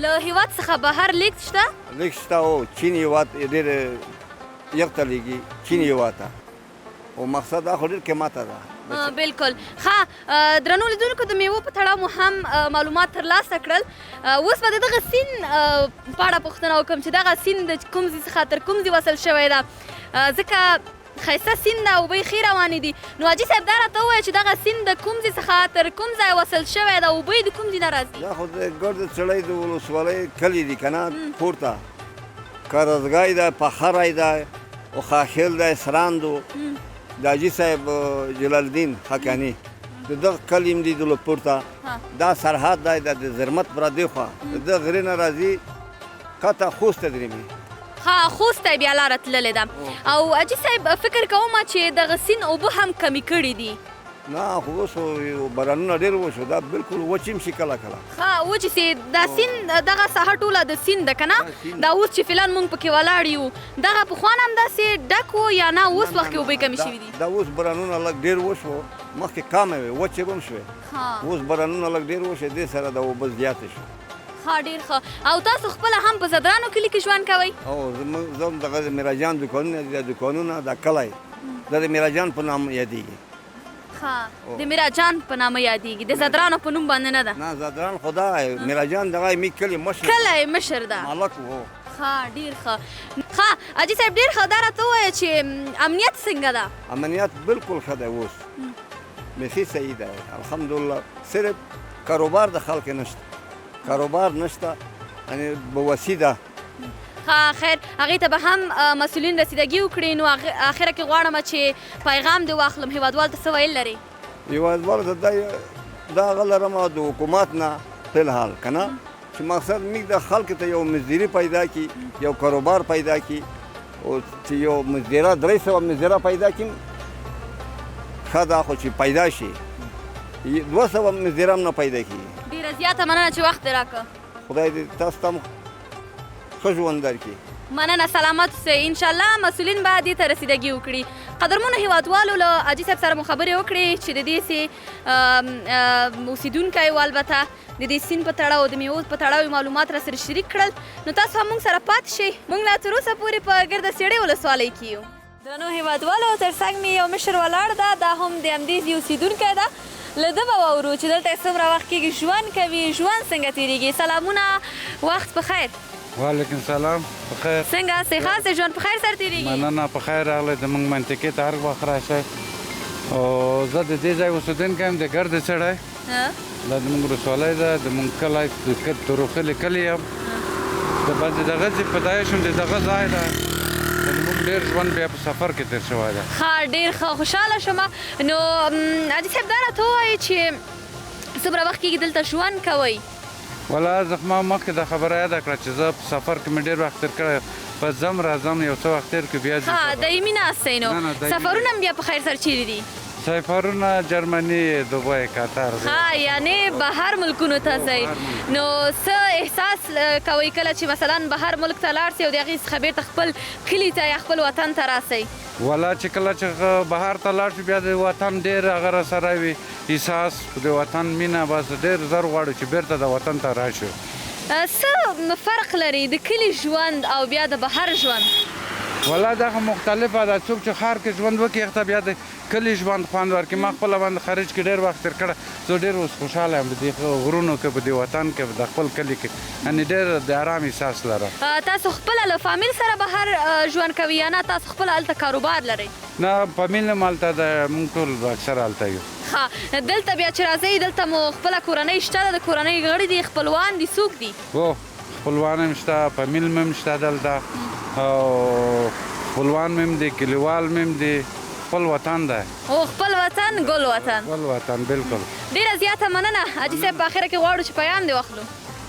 له هیواد څخه بهر لیږد شته؟ لیږد شته، او چین هیواد ډېر یخ ته لیږي، چین هیواد ته. او مقصد دا خو ډېر قیمته ده. بالکل. ښه، درنو لیدونکو د میوو په تړاو مو هم معلومات ترلاسه کړل. اوس به د دغه سیند په اړه پوښتنه وکړم چې دغه سیند د کوم ځای څخه تر کوم ځای وصل شوی ده، ځکه ښایسته سیند ده، اوبه یې ښې روانې دي. نو حاجي صاحب دا راته ووایه چې دغه سیند د کوم ځای څخه تر کوم ځای وصل شوی ده، اوبه یې د کوم ځای نه راځي؟ دا خو د ګرد څړۍ د ولسوالۍ کلي دي که نه، پورته کرزګای ده، پخری ده، او خاخیل دی، سراندو د حاجي صاحب جلال الدین حقاني د دغه کلي هم دي دلته پورته. دا سرحد دی، دا د زرمت پر دې خوا د دغه غرې نه راځي کته خوست ته درېمي. ښه، خوست ته یې بیا لاره تللې ده. او حاجي صاحب فکر کوم چې دغه سیند اوبه هم کمې کړي دي. نه خو اوس بارانونه ډېر وشو، دا بالکل وچ هم شي کله کله. ښه، وچ سي دا سیند، دغه ساحه ټوله د سیند ده که نه؟ دا اوس چې فعلا موږ پکې ولاړ یو دغه پخوا نه همداسې ډک و یا نه اوس وخت کې اوبه یې کمې شوي دي؟ دا اوس بارانونه لږ ډېر وشو، مخکې کمې وې، وچې به هم شوې. اوس بارانونه لږ ډېر وشو، دې سره دا اوبه زیاتې شوې. ښه، ډېر ښه. او تاسو خپله هم په ځدرانو کلي کې ژوند کوئ؟ هو، زه هم دغه د میراجان دوکانونه دي، دا دوکانونه دا کلی دا د میراجان په نام یادېږي. ښه، د میراجان په نامه یادېږي، د ځدرانو په نوم باندې نه ده؟ نه، ځدران خو دا میراجان دغه مې کلي مشر کلی مشر ده، مالک و. ښه، ډېر ښه. ښه حاجي صاحب ډېر ښه، دا راته ووایه چې امنیت څنګه ده؟ امنیت بالکل ښه دی، اوس بیخي صحیح دی الحمدلله. صرف کاروبار د خلک نشته، کاروبار نشته، یعنې بوسي ده. ښه، خیر، هغې ته به هم مسؤلین رسیدګي وکړي. نو اخره کې غواړم چې پیغام دې واخلم، هېوادوال ته څه ویل لرې؟ هېوادوالو ته دا هغه لرم د حکومت نه فی الحال که نه چې مقصد موږ د خلکو ته یو مزدوري پیدا کړي، یو کاروبار پیدا کړي، او چې یو مزدوره 300 مزدوره پیدا کړي ښه ده، خو چې پیدا شي 200 مزدوره هم نه پیدا کېږي. ډېره زیاته مننه چې وخت دې راکړ. خدای دې تاسو ته هم ښه ژوند درکړي. مننه، سلامت اوسئ. انشاءالله مسؤلین به دې ته رسیدګي وکړي. قدرمنو هیوادوالو، له حاجي صاحب سره مو خبرې وکړې چې د دې سي اوسېدونکی و، البته د دې سیند په تړاو د میوو په تړاو یې معلومات را سره شریک کړل. نو تاسو هم موږ سره پاتې شئ. موږ لا تر اوسه پورې په ګرده څېړۍ ولسوالۍ کې یو. درنو هیوادوالو، تر څنګ مې یو مشر ولاړ ده، دا هم د همدې ځای اوسېدونکی ده. له ده به واورو چې دلته یې څومره وخت کېږي ژوند کوي، ژوند څنګه تېرېږي. سلامونه، وخت په خیر. وعلیکم سلام، په خیر. څنګه یاستئ؟ ښه یاستئ؟ ژوند په خیر سره تېرېږي؟ مننه، په خیر راغلی. زموږ منطقې ته هر وخت راشئ. او زه د دې ځای اوسېدونکی یم، د ګردې څړی. دا زموږ ولسوالۍ ده، زموږ کلی د تروخلي کلی یم. د بس د دغه ځای پیدایش هم د دغه ځای ده. زموږ ډېر ژوند بیا په سفر کې تېر شوی دی. ښه، ډېر ښه، خوشحاله شوم. نو حاجي صاحب دا راته ووایئ چې څومره وخت کېږي دلته ژوند کوئ؟ ولا زه خو ما مخکې دا خبره یاده کړه چې زه په سفر کې مې ډېر وخت تېر کړی، بس ځم راځم یو څه وخت تېر کړو بیا ځو. ښه، دایمي ناست یئ نو؟ نه، نه، دایمي سفرونه هم بیا په خیر سره چیرې دي؟ سفرونه جرمني، دوبۍ، قطر. ښه، یعنې بهر ملکونو ته ځئ. نو څه احساس کوئ کله چې مثلا بهر ملک ته لاړ سئ او د هغې څخه بېرته خپل کلي ته یا خپل وطن ته راسئ؟ ولا چې کله چې بهر ته لاړ شو بیا د وطن ډېر هغه راسره وي احساس، د وطن مینه، بس ډېر زر غواړو چې بېرته د وطن ته راشو. څه فرق لري د کلي ژوند او بیا د بهر ژوند؟ ولا دا خو مختلفه ده، څوک چې ښار کې ژوند وکړي هغه ته بیا د کلي ژوند خوند ورکړي. ما خپله باندې خارج کې ډېر وخت تېر کړی، زه ډېر اوس خوشحاله یم په دې غرونو کې، په دې وطن کې، د خپل کلي کې، یعنې ډېر د ارام احساس لرم. تاسو خپله له فامیل سره بهر ژوند کوئ یا نه تاسو خپله هلته کاروبار لرئ؟ نه، فامیل هم هلته دی، موږ ټول اکثره هلته یو. ښه، دلته بیا چې راځئ دلته مو خپله کورنۍ شته ده، د کورنۍ غړي دي، خپلوان دي، څوک دي؟ هو، خپلوان هم شته، فامیل مې هم شته دلته، او خپلوان مې هم دي، کلیوال مې هم دي. خپل وطن دی. او خپل وطن ګل وطن. ګل وطن بالکل. ډیره زیاته مننه حاجي صاحب، په اخره کې غواړو چې پیام دې واخلو.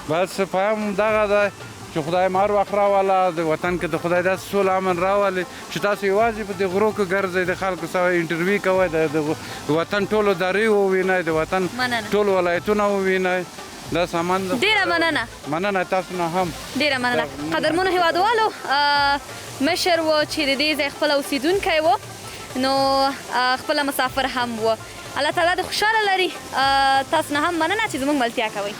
بس پیام دغه دی چې خدای مو هر وخت راواله، د وطن کې د خدای داسې سوله امن راولي چې تاسو یوازې په دې غرو کې ګرځئ، د خلکو سره انټرویو کوئ، د وطن ټولو درې ووینئ، د وطن ټول ولایتونه ووینئ. دا سامان ډیره مننه. مننه تاسو نه هم ډیره مننه. قدرمنو هیوادوالو، مشر و چې د دې ځای خپل اوسېدونکی و، نو خپله مسافر هم و. الله تعالی دې خوشحاله لري. تاسو نه هم مننه چې زموږ ملتیا کوئ.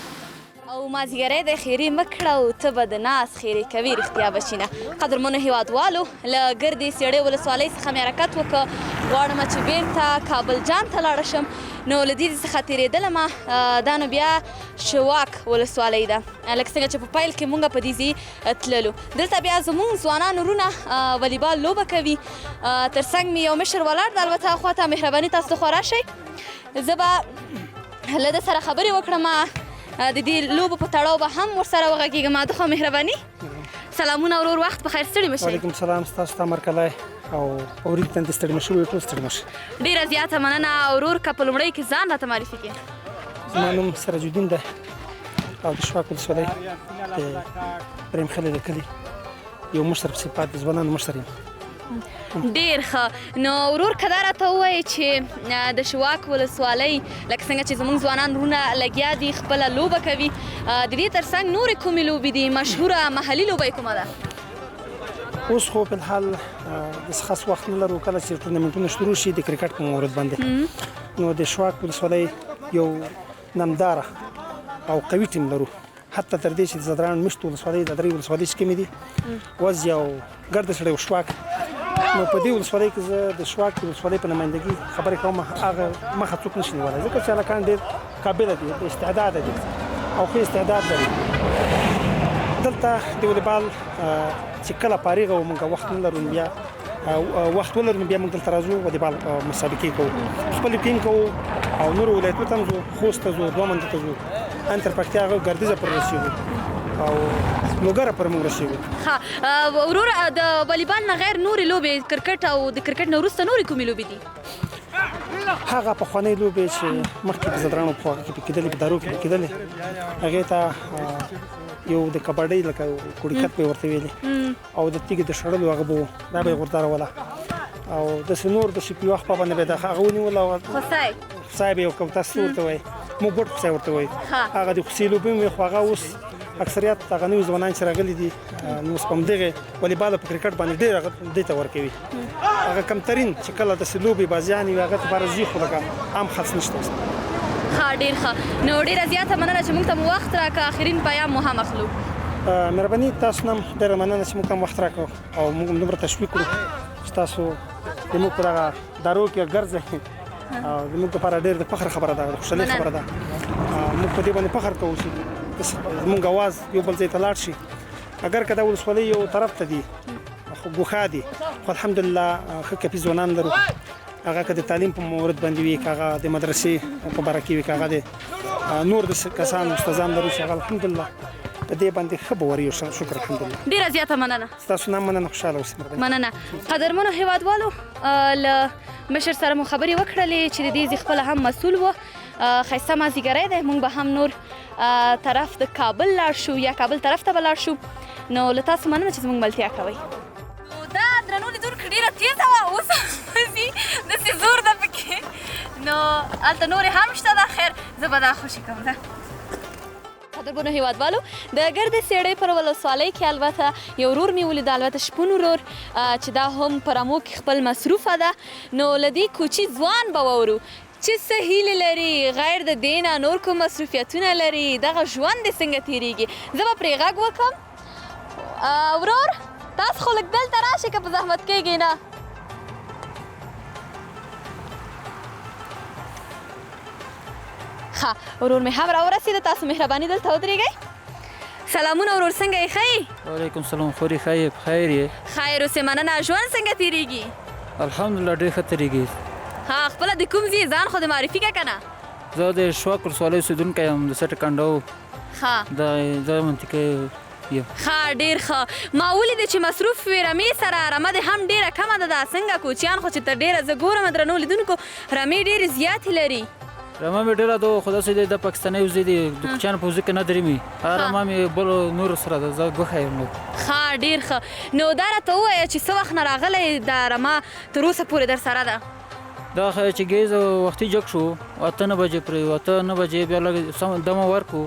او مازیګری دی خیرې مه کړه او ته به د ناز خیرې کوي رښتیا به شینه. قدرمنو هیوادوالو، له ګردې څېړۍ ولسوالۍ څخه مې حرکت وکړ، غواړم چې بیرته کابل جان ته لاړه شم. نو له دې څخه تېرېدلم، دا نو بیا شواک ولسوالۍ ده، لکه څنګه چې په پیل کې مونږ په دې ځای تللو. دلته بیا زمونږ ځوانان وروڼه والیبال لوبه کوي. تر څنګ مې یو مشر ولاړ ده، البته خواته مهرباني تاسو خو راشئ، زه به له ده سره خبرې وکړم، د دې لوبو په تړاو به هم ورسره وغږېږم. د خو مهرباني. سلامونه ورور، وخت په خیر، ستړي مه شئ. وعلیکم سلام، ستاسو ته مرکلی او اورید ته ستړي مه شوي، ټول ستړي مه شئ. ډېره زیاته مننه ورور، که په لومړۍ کې ځان راته معرفي کړې. زما نوم سراج الدین دی او د شواک ولسوالۍ د دریم خلې د کلي یو مشر په صفت د ځوانانو مشر یم. ډېر ښه. نو ورور که دا راته ووایې چې د شواک ولسوالۍ لکه څنګه چې زموږ ځوانان وروڼه لګیا دي خپله لوبه کوي، د دې ترڅنګ نورې کومې لوبې دي؟ مشهوره محلي لوبه یې کومه ده؟ اوس خو په الحال داسې خاص وخت نه لرو، کله چې ټورنمنټونه شروع شي د کرکټ په مورد باندې، نو د شواک ولسوالۍ یو نمداره او قوي ټیم لرو، حتی تر دې چې د ځدراڼ مشت ولسوالۍ د درې ولسوالۍ چې کومې دي، وز یو ګرد سړی او شواک، نو په دې ولسوالۍ کې زه د شواک ولسوالۍ په نمایندګي خبرې کوم، هغه مخه څوک نشي نیولی، ځکه چې هلکان ډېر قابله دي، استعداد دي او ښه استعداد لري. دلته د والیبال چې کله فارغه وو، موږ وخت نه لرو، بیا وخت ولرو نو بیا موږ دلته راځو، والیبال مسابقې کوو، خپل ټیم کوو او نورو ولایتونو ته هم ځو، خوست ته ځو، دوه منده ته ځو، ان تر پکتیا هغه ګردیزه پر رسېږو او لوګره پر موږ رسېږو. ښه ورور، د والیبال نه غیر نورې لوبې، کرکټ او د کرکټ نه وروسته نورې کومې لوبې دي؟ هغه پخوانۍ لوبې چې مخکې په ځدراڼو په هغه کې پې کېدلې، په دارو کې پې کېدلې، هغې ته یو د کبډۍ لکه کوړیکت به یې ورته ویلې او د تیږې د شړلو هغه به و، دا به یې غورځوله او داسې نور داسې په یوه خوا باندې به یې د هغه ونیوله او خوسای خوسای به یې وکړ، تاسو ورته وایئ، موږ بوټ خوسای ورته وایو. هغه د خوسې لوبې هم وې، خو هغه اوس اکثریت هغه نوي ځوانان چې راغلي دي، نو اوس په همدغې والیبال او په کرکټ باندې ډېر هغه دې ته ورکوي. هغه کمترین چې کله داسې لوبې بازیانې وي هغه لپاره ځي، خو لکه عام خلک نشته اوس. ښه، ډېر ښه. نو ډېره زیاته مننه چې موږ ته مو وخت راکړ، اخرین پیام مو هم اخلو. مهرباني، تاسو نه هم ډېره مننه چې موږ ته هم وخت راکړ او موږ هم دومره تشویق کړو چې تاسو زموږ په دغه دارو کې ګرځئ، او زموږ لپاره ډېر د فخر خبره ده، د خوشحالۍ خبره ده. موږ په دې باندې فخر کوو چې زموږ اواز یو بل ځای ته لاړ شي. اګر که دا ولسوالۍ یو طرف ته دي، خو ګوښه دي، خو الحمدلله ښه کافي ځوانان لرو. هغه که د تعلیم په مورد باندې وي، که هغه د مدرسې په باره کې وي، که هغه د نور د کسان استادان لرو چې هغه الحمدلله په دې باندې ښه باور یو، شکر الحمدلله. ډېره زیاته مننه. ستاسو نه مننه، خوشحاله اوسئ. مننه. قدرمنو هیوادوالو، له مشر سره مو خبرې وکړلې چې د دې ځای خپله هم مسول و. ښایسته مازدیګری دی، موږ به هم نور طرف د کابل لاړ شو یا کابل طرف ته به لاړ شو. نو له تاسو مننه چې زموږ ملتیا کوئ. نو دا درنو لیدونکو ډېره تېزه وه، اوس ځي داسې زور ده پکې، نو هلته نورې هم شته ده. خیر، زه به دا خوشې کوم. ده قدرمنو هیوادوالو، د ګردې څېړۍ پر ولسوالۍ کې البته یو ورور مې ولید، البته شپون ورور، چې دا هم په رمو کې خپل مصروفه ده. نو له دې کوچي ځوان به واورو چې څه هیلې لري، غیر د دې نه نور کوم مصروفیتونه لري، دغه ژوند دې څنګه تېرېږي. زه به پرې غږ وکړم. ورور، تاسو خو لږ دلته راشئ که په زحمت کېږئ نه. ښه ورور مې هم راورسېده، تاسو مهرباني دلته ودرېږئ. سلامونه ورور، څنګه یې؟ ښه یې؟ وعلیکم سلام، خورې ښه یې؟ په خیر یې؟ خیر اوسې، مننه. ژوند څنګه تېرېږي؟ الحمدلله ډېر ښه تېرېږي. ها، خپله د کوم ځای ځان خو دې معرفي کړه که نه؟ زه د شواک ولسوالۍ اوسېدونکی یم، د سټې کنډو ښه دغه منطقې یم. ښه، ډېر ښه. ما ولیدې چې مصروف وې رمې سره، رمه دې هم ډېره کمه ده، دا څنګه کوچیان خو چې تر ډېره زه ګورم درنو لیدونکو رمې ډېرې زیاتې لري. رمه مې ډېره ده، خو داسې دی د پاکستاني وزې دي، د کوچیانو په وزې کې نه درېمي. هغه رمه مې بل نور سره ده، زه ګوښه یم لږ. ښه، ډېر ښه. نو دا راته ووایه چې څه وخت نه راغلی دا رمه تر اوسه پورې در سره ده؟ دا ښه چې ګیز وختي جګ شو، 8 بجې پرې، 8 بجې بیا لږ سم دمه ورکړو،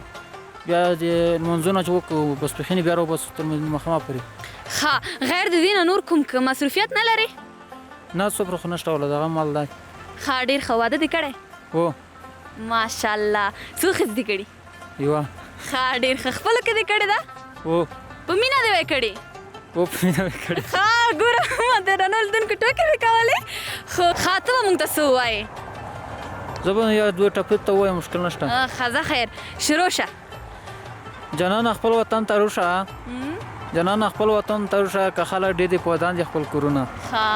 بیا د لمونځونه چې وکړو بس پښینې بیا راوباسو تر ماښامه پورې. ښه، غیر د دې نه نور کوم مصروفیت نه لرې؟ نه، څومره خو نشته ولا، دغه مال دی. ښه، ډېر ښه. واده دې کړی؟ هو. ماشاءالله. څو ښځې دې کړي؟ یوه. ښه، ډېر ښه. خپلو کې دې کړې ده؟ وو. په مینه دې وې کړې؟ وو، په مینه مې کړې. ښه، ګوره ما د رنو لیدونکو ټوکې مې کولې. خو ښه، ته به موږ ته څه ووایې؟ زه به یو دوه ټپې ته ووایم، مشکل نشته. ښه، ځه خیر، شروع شه. جانانه خپل وطن ته روشه، جانانه خپل وطن ته روشه، که خلک ډېر دي په ودان دي خپل کورونه. ښه،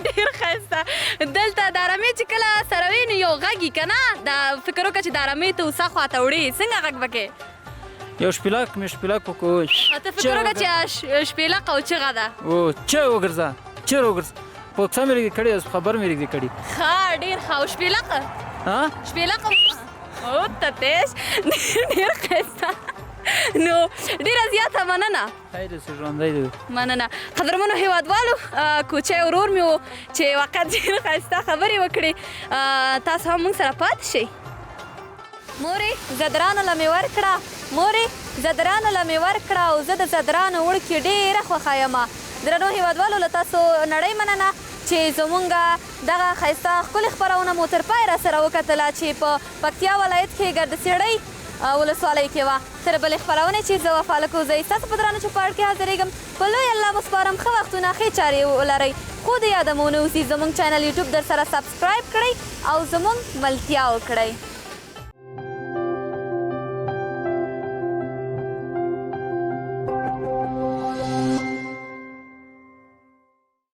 ډېر ښایسته. دلته د رمې چې کله سره وې نو یو غږ یې که نه، دا فکر وکړه چې دا رمې ته اوسه خواته وړې، څنګه غږ به کې؟ یو شپیلک مې شپیلک وکړو. ته فکر وکړه چې شپیلک او چغه ده. او چه وګرځه، چه وګرځه، په څه مې رېږدي کړي، خبر مې رېږدي کړي. ښه، ډېر ښه. او شپیلک؟ ها؟ شپیلک او ته تېز، ډېر ښایسته. نو ډېره زیاته مننه. خیر اوسې، ژوندی دې وي. مننه. قدرمنو هیوادوالو، کوچی ورور مې و چې واقعا ډېر ښایسته خبرې وکړې. تاسو هم موږ سره پاتې شئ. مورې ځدرانو له مې ورکړه، مورې ځدرانو له مې ورکړه، او زه د ځدرانو وړکې ډېره خوښه یم. درنو هیوادوالو، له تاسو نړۍ مننه چې زمونږ دغه ښایسته ښکلې خپرونه مو تر پای را سره وکتله چې په پکتیا ولایت کې ګردسیړۍ ولسوالۍ کې وه. تر بلې خپرونې چې زه وفا لکوزی ستاسو په درانه چوپړ کې حاضرېږم، په لوی الله مو سپارم. ښه وختونه، ښې چارې ولرئ، خو د یاده مو نه اوسي زمونږ چینل یوټیوب در سره سبسکرایب کړئ او زمونږ ملتیا وکړئ.